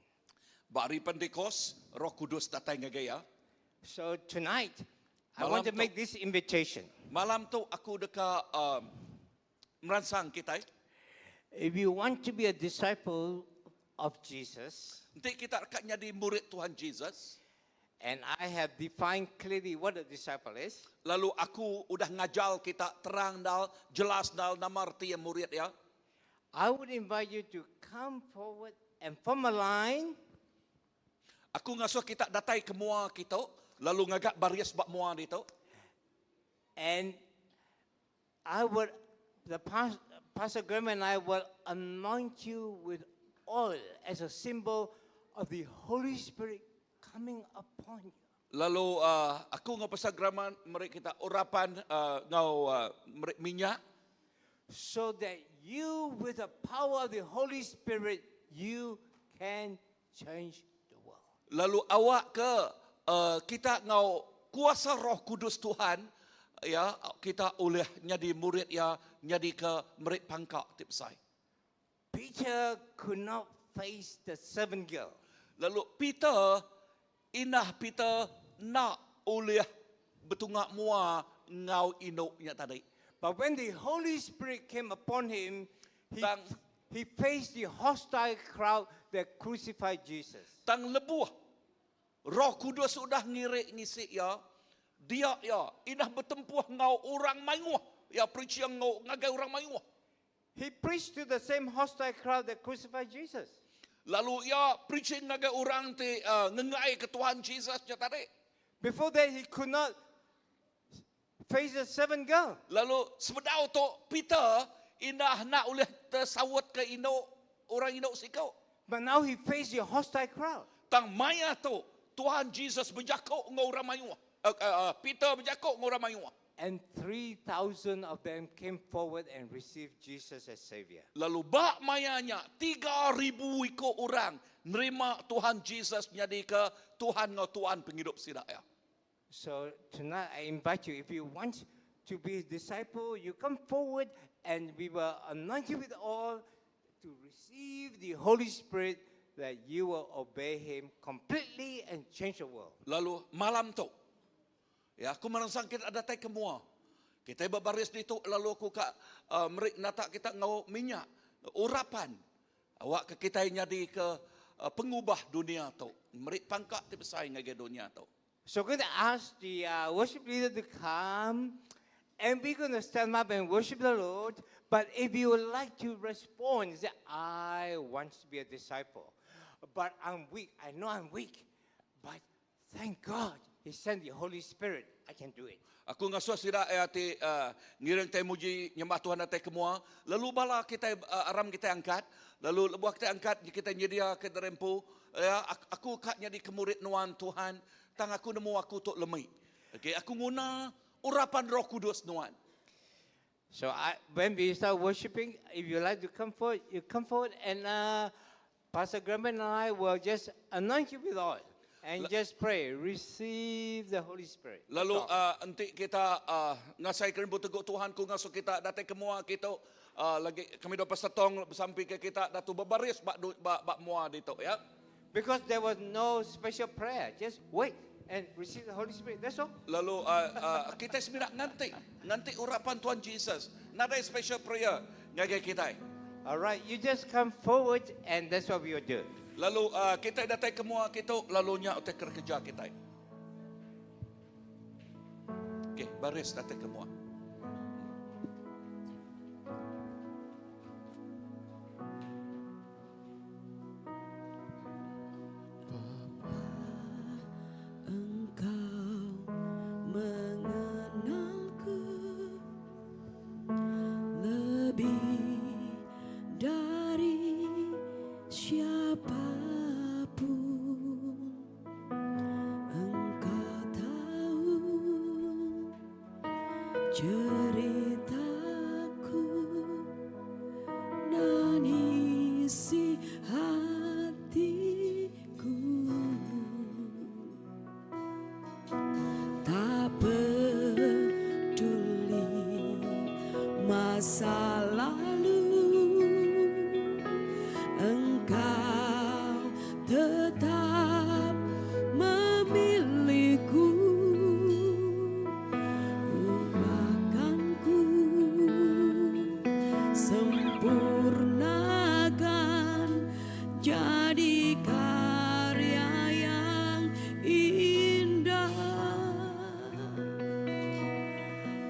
Bari Pentecost, Roh Kudus datang ngagai ya. So tonight, I Malam want to tu- make this invitation. Malam tu aku deka merangsang kita. If you want to be a disciple of Jesus, Nanti kita akan jadi murid Tuhan Jesus. and I have defined clearly what a disciple is, Lalu aku udah ngajal kita terang dal, jelas dal nama arti yang murid ya. I would invite you to come forward and form a line. Aku ngasuh kita datai ke mua kita, lalu ngagak baris bak mua dito. And I would, the past, Pastor Graham and I will anoint you with oil as a symbol of the Holy Spirit coming upon you. Lalu uh, aku ngau Pastor Graham meri kita urapan uh, ngau uh, meri minyak So that you, with the power of the Holy Spirit, you can change the world. Lalu awak ke uh, kita ngau kuasa Roh Kudus Tuhan ya kita oleh nyadi murid ya nyadi ke meri pangkak ti besai. Peter could not face the servant girl. Lalu Peter inah Peter nak oleh betungak mua ngau inuknya tadi. But when the Holy Spirit came upon him, he, Tang- he faced the hostile crowd that crucified Jesus. Tang lebuh Roh Kudus sudah ngirik ngisi ya. Dia ya inah bertempuh ngau orang mayuh. Ya preaching ngau ngagai orang mayuh. He preached to the same hostile crowd that crucified Jesus. Lalu ia preaching ngagai orang ti uh, ngengai ke Tuhan Jesus nya tadi. Before that, he could not face the servant girl. Lalu sebedau tu Peter indah nak oleh tersawut ke induk orang induk sikau. But now he faced the hostile crowd. Tang maya tu Tuhan Jesus berjakuk dengan orang mayuh. Uh, uh, Peter berjakuk dengan orang mayuh. And 3,000 of them came forward and received Jesus as Savior. Lalu bak mayanya 3,000 ikut orang nerima Tuhan Jesus jadi ke Tuhan ngau Tuhan penghidup sidak ya. So tonight I invite you, if you want to be his disciple, you come forward and we will anoint you with oil to receive the Holy Spirit that you will obey him completely and change the world. Lalu malam tu ya aku merangsang kita ada tai kemua. Kita berbaris di tu lalu aku ka uh, merik nata kita ngau minyak urapan. Awak ke kita nyadi ke uh, pengubah dunia tu. Merik pangkat ti besar ngagai dunia tu. So we're going to ask the worship leader to come and we're going to stand up and worship the Lord. But if you would like to respond, say, I want to be a disciple, but I'm weak. I know I'm weak, but thank God He sent the Holy Spirit. I can do it. Aku ngasuh sida eh, ti uh, ngiring tai muji nyembah Tuhan datai kemua. Lalu bala kita uh, aram kita angkat. Lalu lebuah kita angkat kita nyedia ke derempu. Ya, aku kat nyadi kemurid nuan Tuhan. Tang aku nemu aku tok lemai. Okey, aku nguna urapan Roh Kudus nuan. So I, when we start worshiping, if you like to come forward, you come forward, and Pastor Graham and I will just anoint you with oil and just pray, receive the Holy Spirit. Lalu uh, enti kita uh, ngasai kerempu teguk Tuhan ku ngasuh kita datai kemua kita uh, lagi kami do pastor tong bersampi ke kita datu berbaris bak bak, bak mua ditu ya. Because there was no special prayer, just wait and receive the Holy Spirit. That's all. Lalu uh, uh, kita sebenarnya nganti nganti urapan Tuhan Jesus. Nada special prayer ngagai kita. All right, you just come forward and that's what we will do. Lalu uh, kita datai kemua kita lalu nya utai kerja kita. Okey, baris datai kemua. Engkau mengenalku lebih dari siapapun. Engkau tahu ceritaku dan isi hatiku. Tak peduli masa lalu, Engkau tetap memilihku. Ubahkanku, sempurnakan jadi karya yang indah.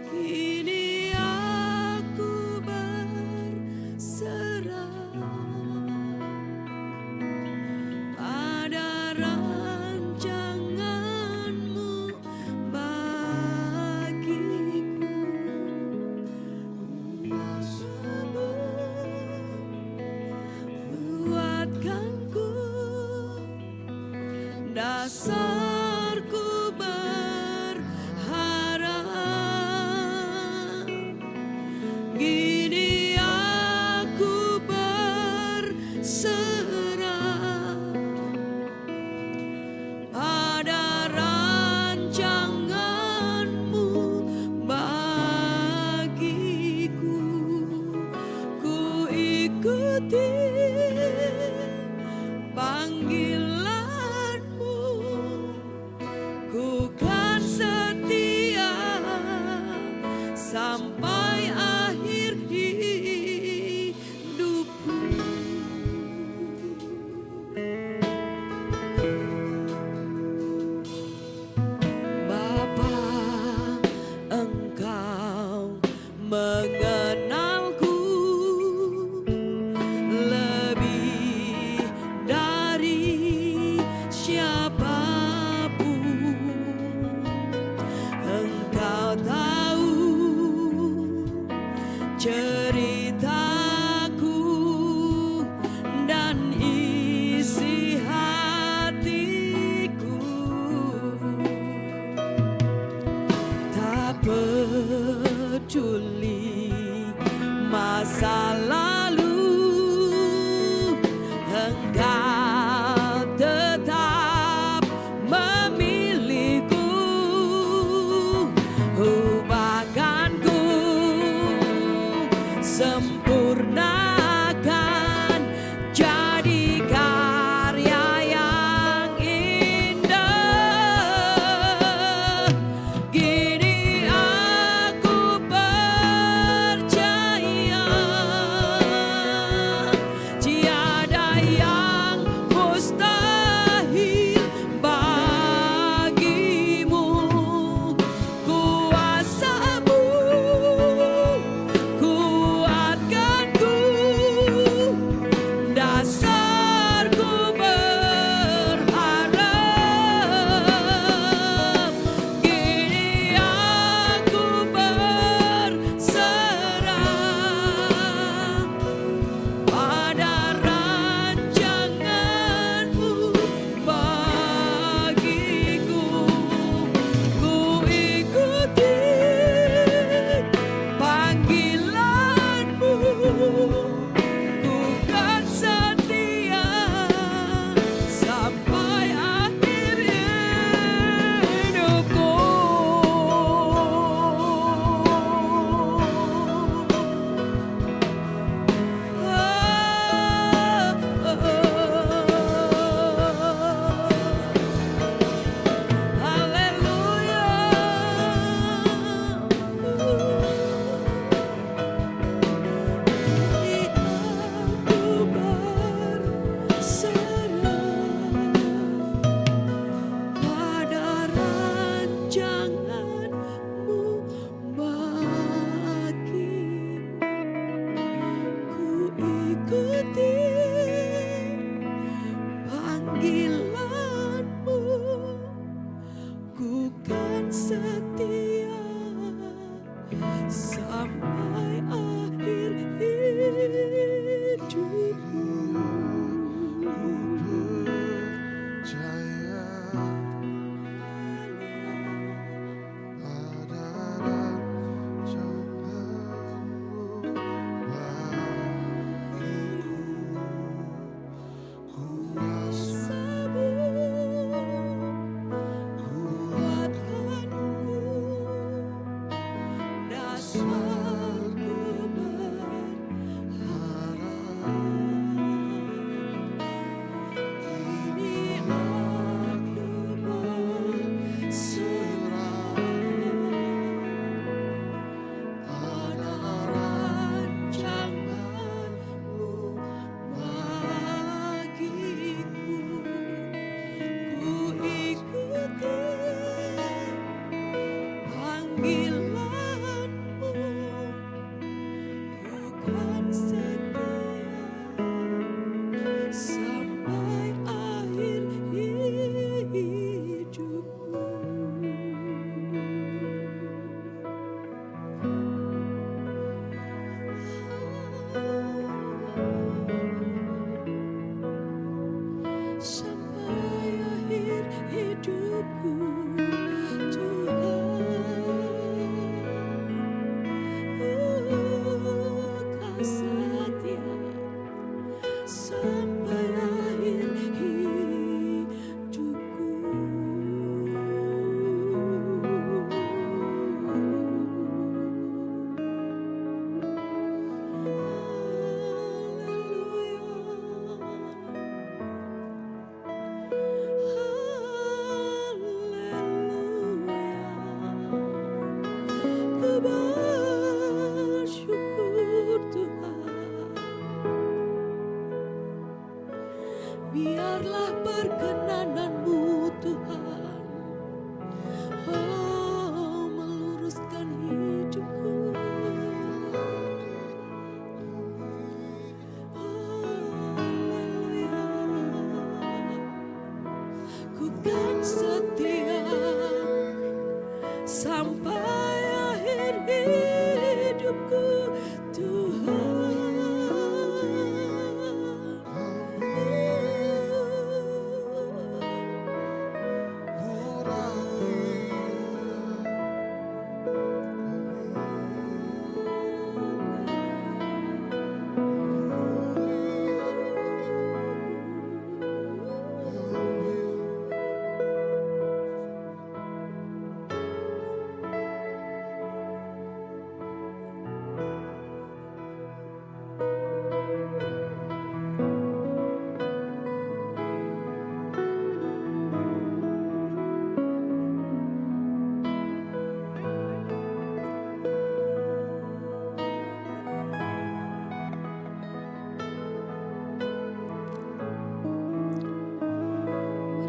Kini aku berdiri. Dasarku berharap Gini aku berserah Pada rancanganmu bagiku Ku ikuti panggilanmu Ku kan setia sampai akhir hidupku. Bapa, Engkau mengenalku lebih dari siapapun. Engkau tahu ceritaku dan isi hatiku. Tak peduli masa lalu, Engkau tetap memilihku. Ubahkan ku, sempurnakan jadi karya yang indah. Gini aku percaya tiada yang mustahil bagimu. Kuasamu kuatkan ku.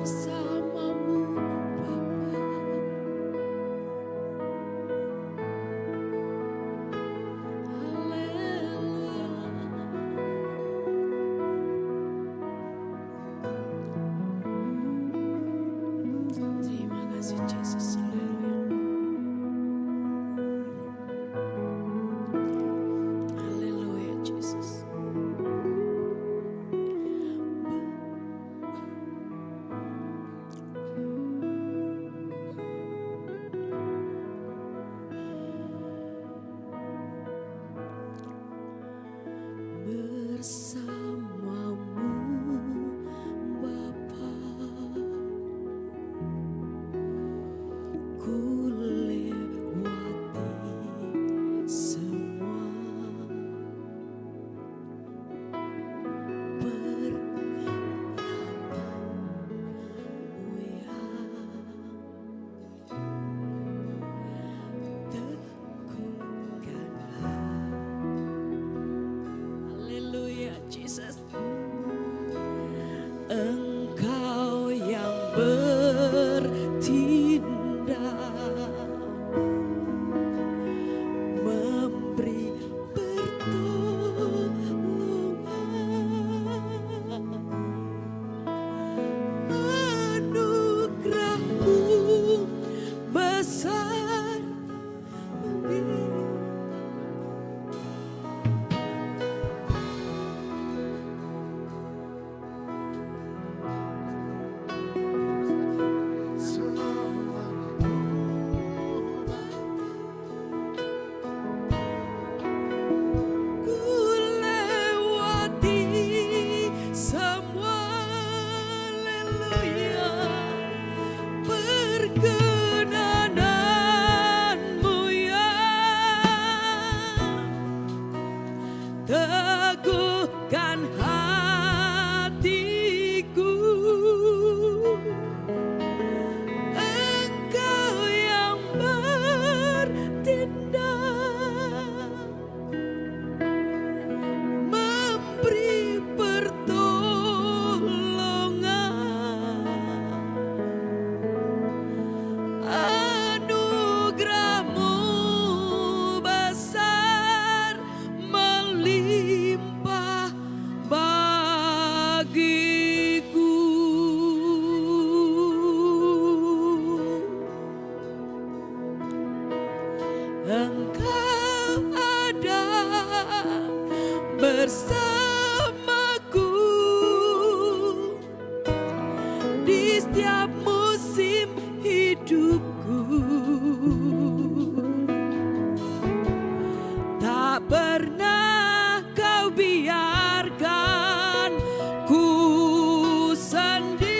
Bersamamu Bapa. Haleluya. Terima kasih Jesus. Haleluya. Haleluya Jesus. Bersamamu Bapa, ku lewati semua perkenananmu ya teguhkan Haleluya Jesus. Engkau yang bertindak memberi pertolongan, anugerahmu besar melimpah. Ku lewati semua, haleluya, perkenananmu ya teguhkan hatiku. Engkau yang bertindak memberi pertolongan, anugerahmu besar melimpah bagiku. Engkau ada bersamaku di setiap musim hidupku. Tak pernah kau biarkan ku sendiri.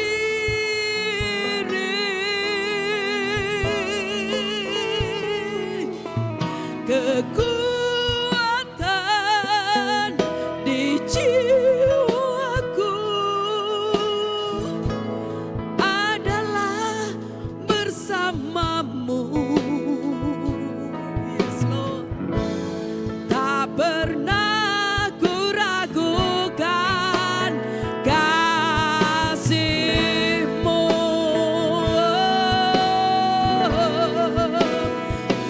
Kekuatan di jiwaku adalah bersamamu. Yes, Lord. Tak pernah ku ragukan kasihmu.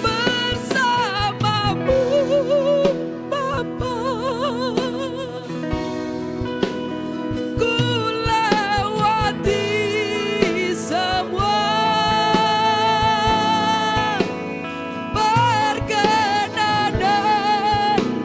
Bersamamu Bapa, ku lewati semua perkenananmu.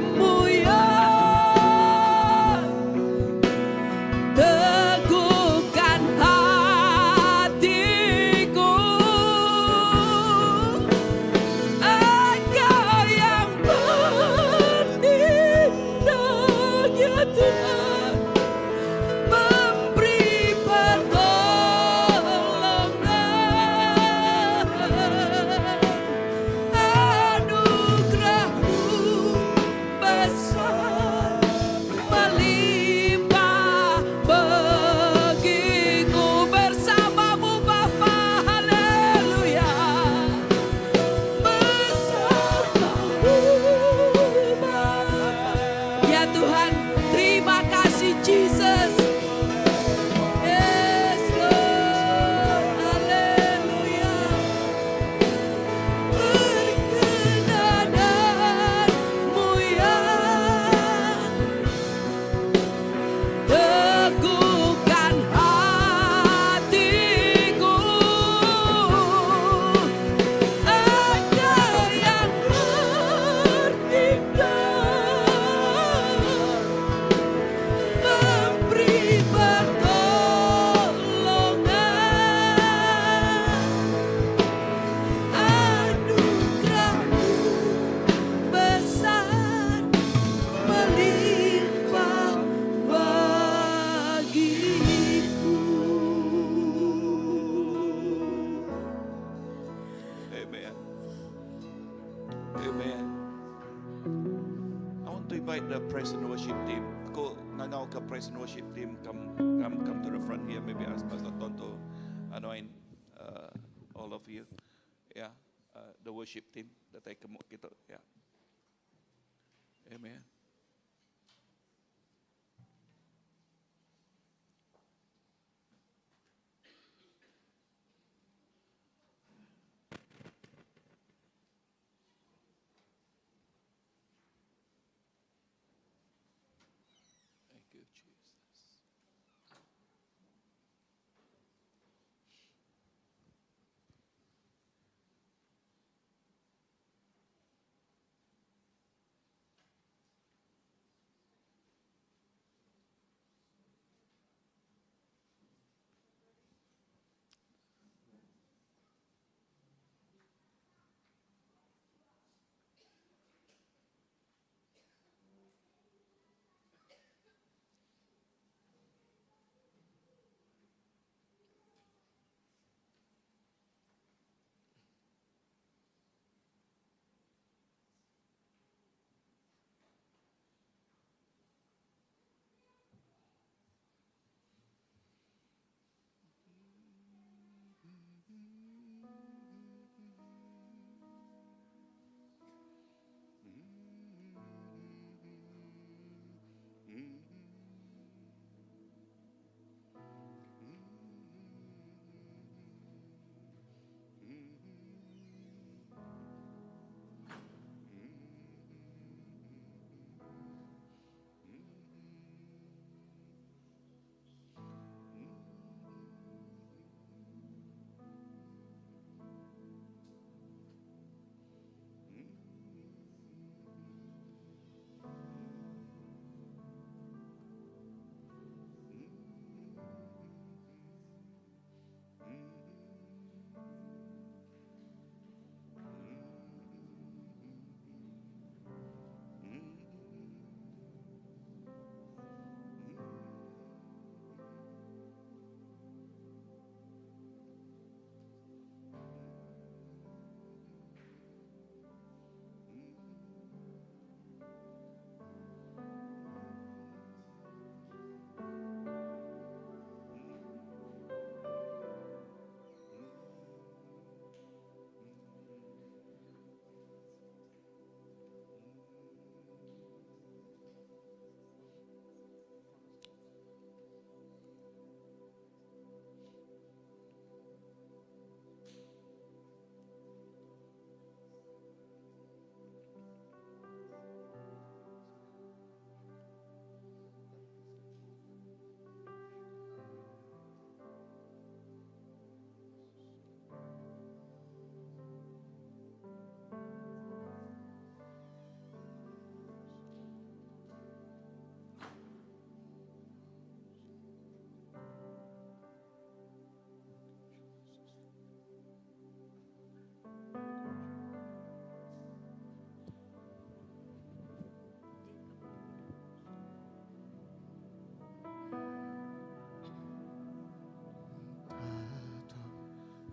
invite the praise and worship team. Aku ngangau ke praise and worship team come come come to the front here. Maybe ask Pastor Ton to anoint uh, all of you. Yeah, uh, the worship team datai ke kitu. Yeah. Amen. Thank you, Jesus.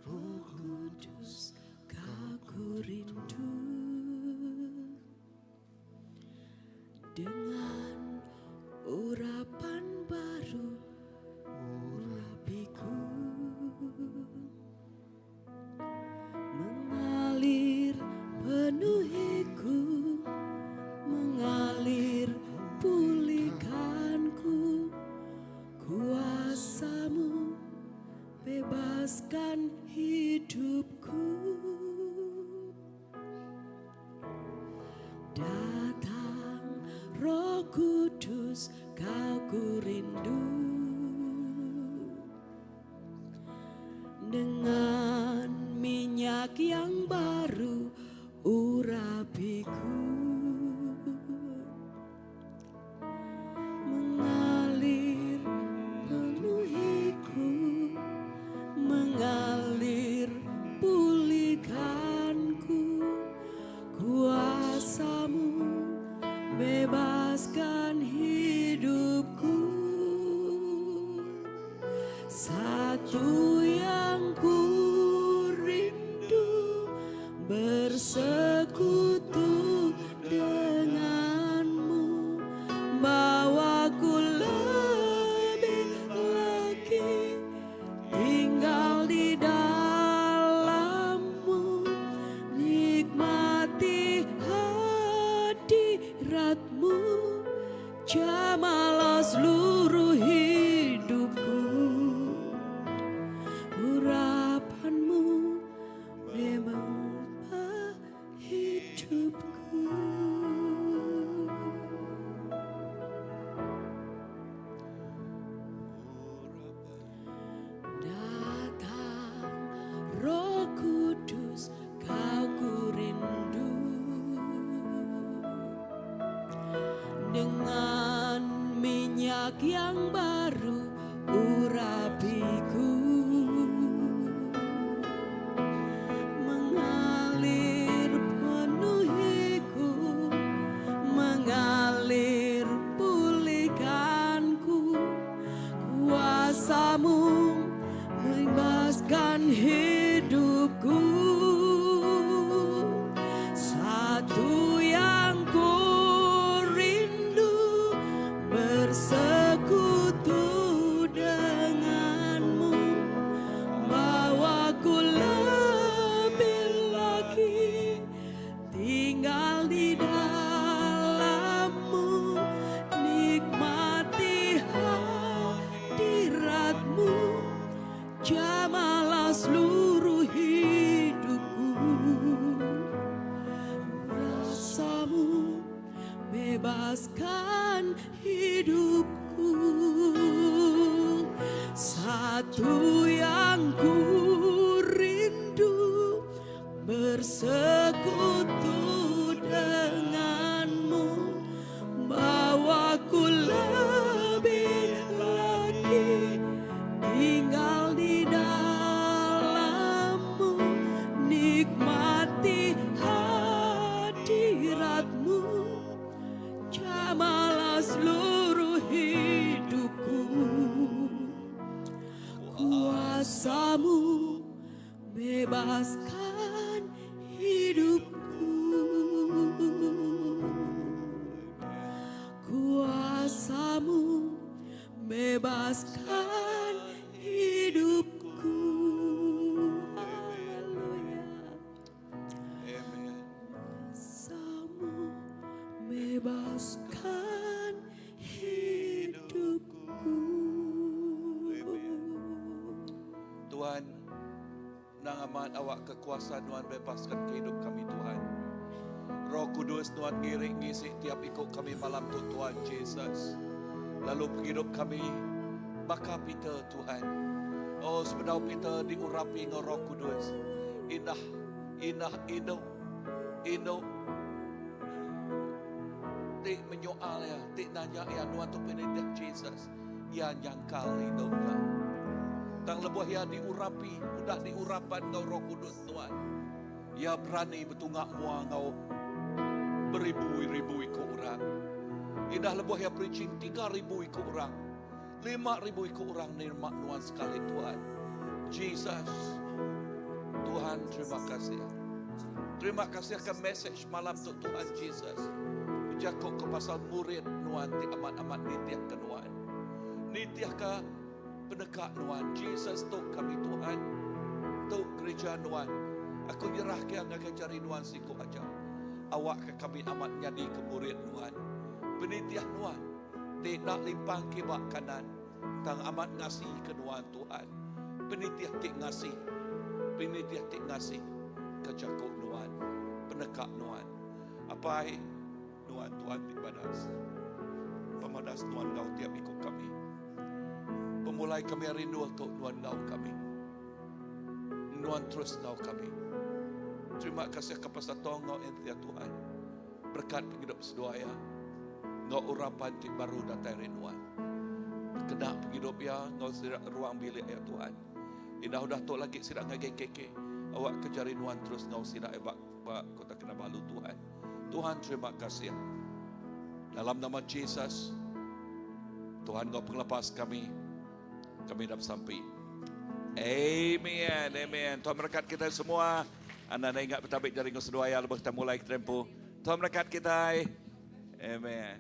Roh Kudus, kau rindu dengan urapan baru urapiku mengalir penuhiku mengalir pulihkanku kuasamu bebaskan hidupku Datang Roh Kudus kau ku rindu Dengan minyak yang baru urapiku Mengalir penuhiku Mengalir pulihkanku Kuasamu bebaskan hidupku Satu yang ku rindu bersekutu denganmu. Urapanmu jamalah seluruh hidupku. Urapanmu memang hidupku. Datang Roh Kudus, kau ku rindu. Dengan minyak yang baru urapiku. Mengalir penuhiku, mengalir pulihkanku. Kuasamu bebaskan hidupku. Satu yang ku rindu, bersekutu denganmu. Bawa ku lebih lagi, tinggal di dalammu. Nikmati hadiratmu, jamalah seluruh hidupku. Kuasamu bebaskan hidupku. Satu yang ku rindu, bersekutu denganmu. Bawa ku lebih lagi, tinggal di dalammu. Nikmati hadiratmu, jamalah seluruh hidupku. Kuasamu bebaskan hidupku. Kuasamu bebaskan hidupku. Haleluya. Amen. Kuasamu bebaskan hidupku. Tuhan, nang amat awak kekuasaan Tuhan bebaskan kehidup kami Tuhan. Roh Kudus Tuhan ngiring ngisi tiap ikut kami malam tu Tuhan Jesus. Lalu penghidup kami baka Peter Tuhan. Oh sebedau Peter diurapi dengan Roh Kudus. Indah, indah, indah, indah. Tik menyoal ya, tik nanya ya Tuhan tu penitih Jesus. Ia nyangkal hidupnya. Tang lebuh ia diurapi, udah diurapan ngau Roh Kudus Tuhan. Ia berani betungak mua ngau beribu-ribu ikut orang. Indah lebuh ia preaching 3,000 ikut orang. 5,000 ikut orang nerima Tuhan sekali Tuhan. Jesus, Tuhan terima kasih. Terima kasih akan message malam tu Tuhan Jesus. Jakob ke pasal murid Nuan ti amat-amat nitiah ke Nuan. Nitiah ke penekak Nuan. Jesus tu kami Tuhan. Tu gereja Nuan. Aku nyerah ke ngagai jari Nuan siku aja. Awak ke kami amat nyadi ke murid Nuan. Penitiah Nuan. Tidak limpang ke bak kanan. Tang amat ngasih ke Nuan Tuhan. Penitiah ti ngasih. Penitiah ti ngasih ke Jakob Nuan. Penekak Nuan. Apai Nuan Tuhan ti badas. Pemadas Nuan ngau tiap ikut kami. Pemulai kami rindu tu Nuan ngau kami. Nuan terus ngau kami. Terima kasih kepada tong ngau entia Tuhan. Berkat penghidup seduaya. Ngau urapan ti baru datai rinduan. Kena penghidup ya ngau sirak ruang bilik ya Tuhan. Indah udah tu lagi sirak ngagai keke. Awak kejar rinduan terus ngau sirak ebak bak kota Kinabalu Tuhan. Tuhan terima kasih. Dalam nama Jesus, Tuhan kau penglepas kami. Kami dapat sampai. Amen. Amen. Tuhan berkat kita semua. Anda nak ingat bertabik jaring seduaya lepas kita mulai tempo. Tuhan berkat kita. Amen.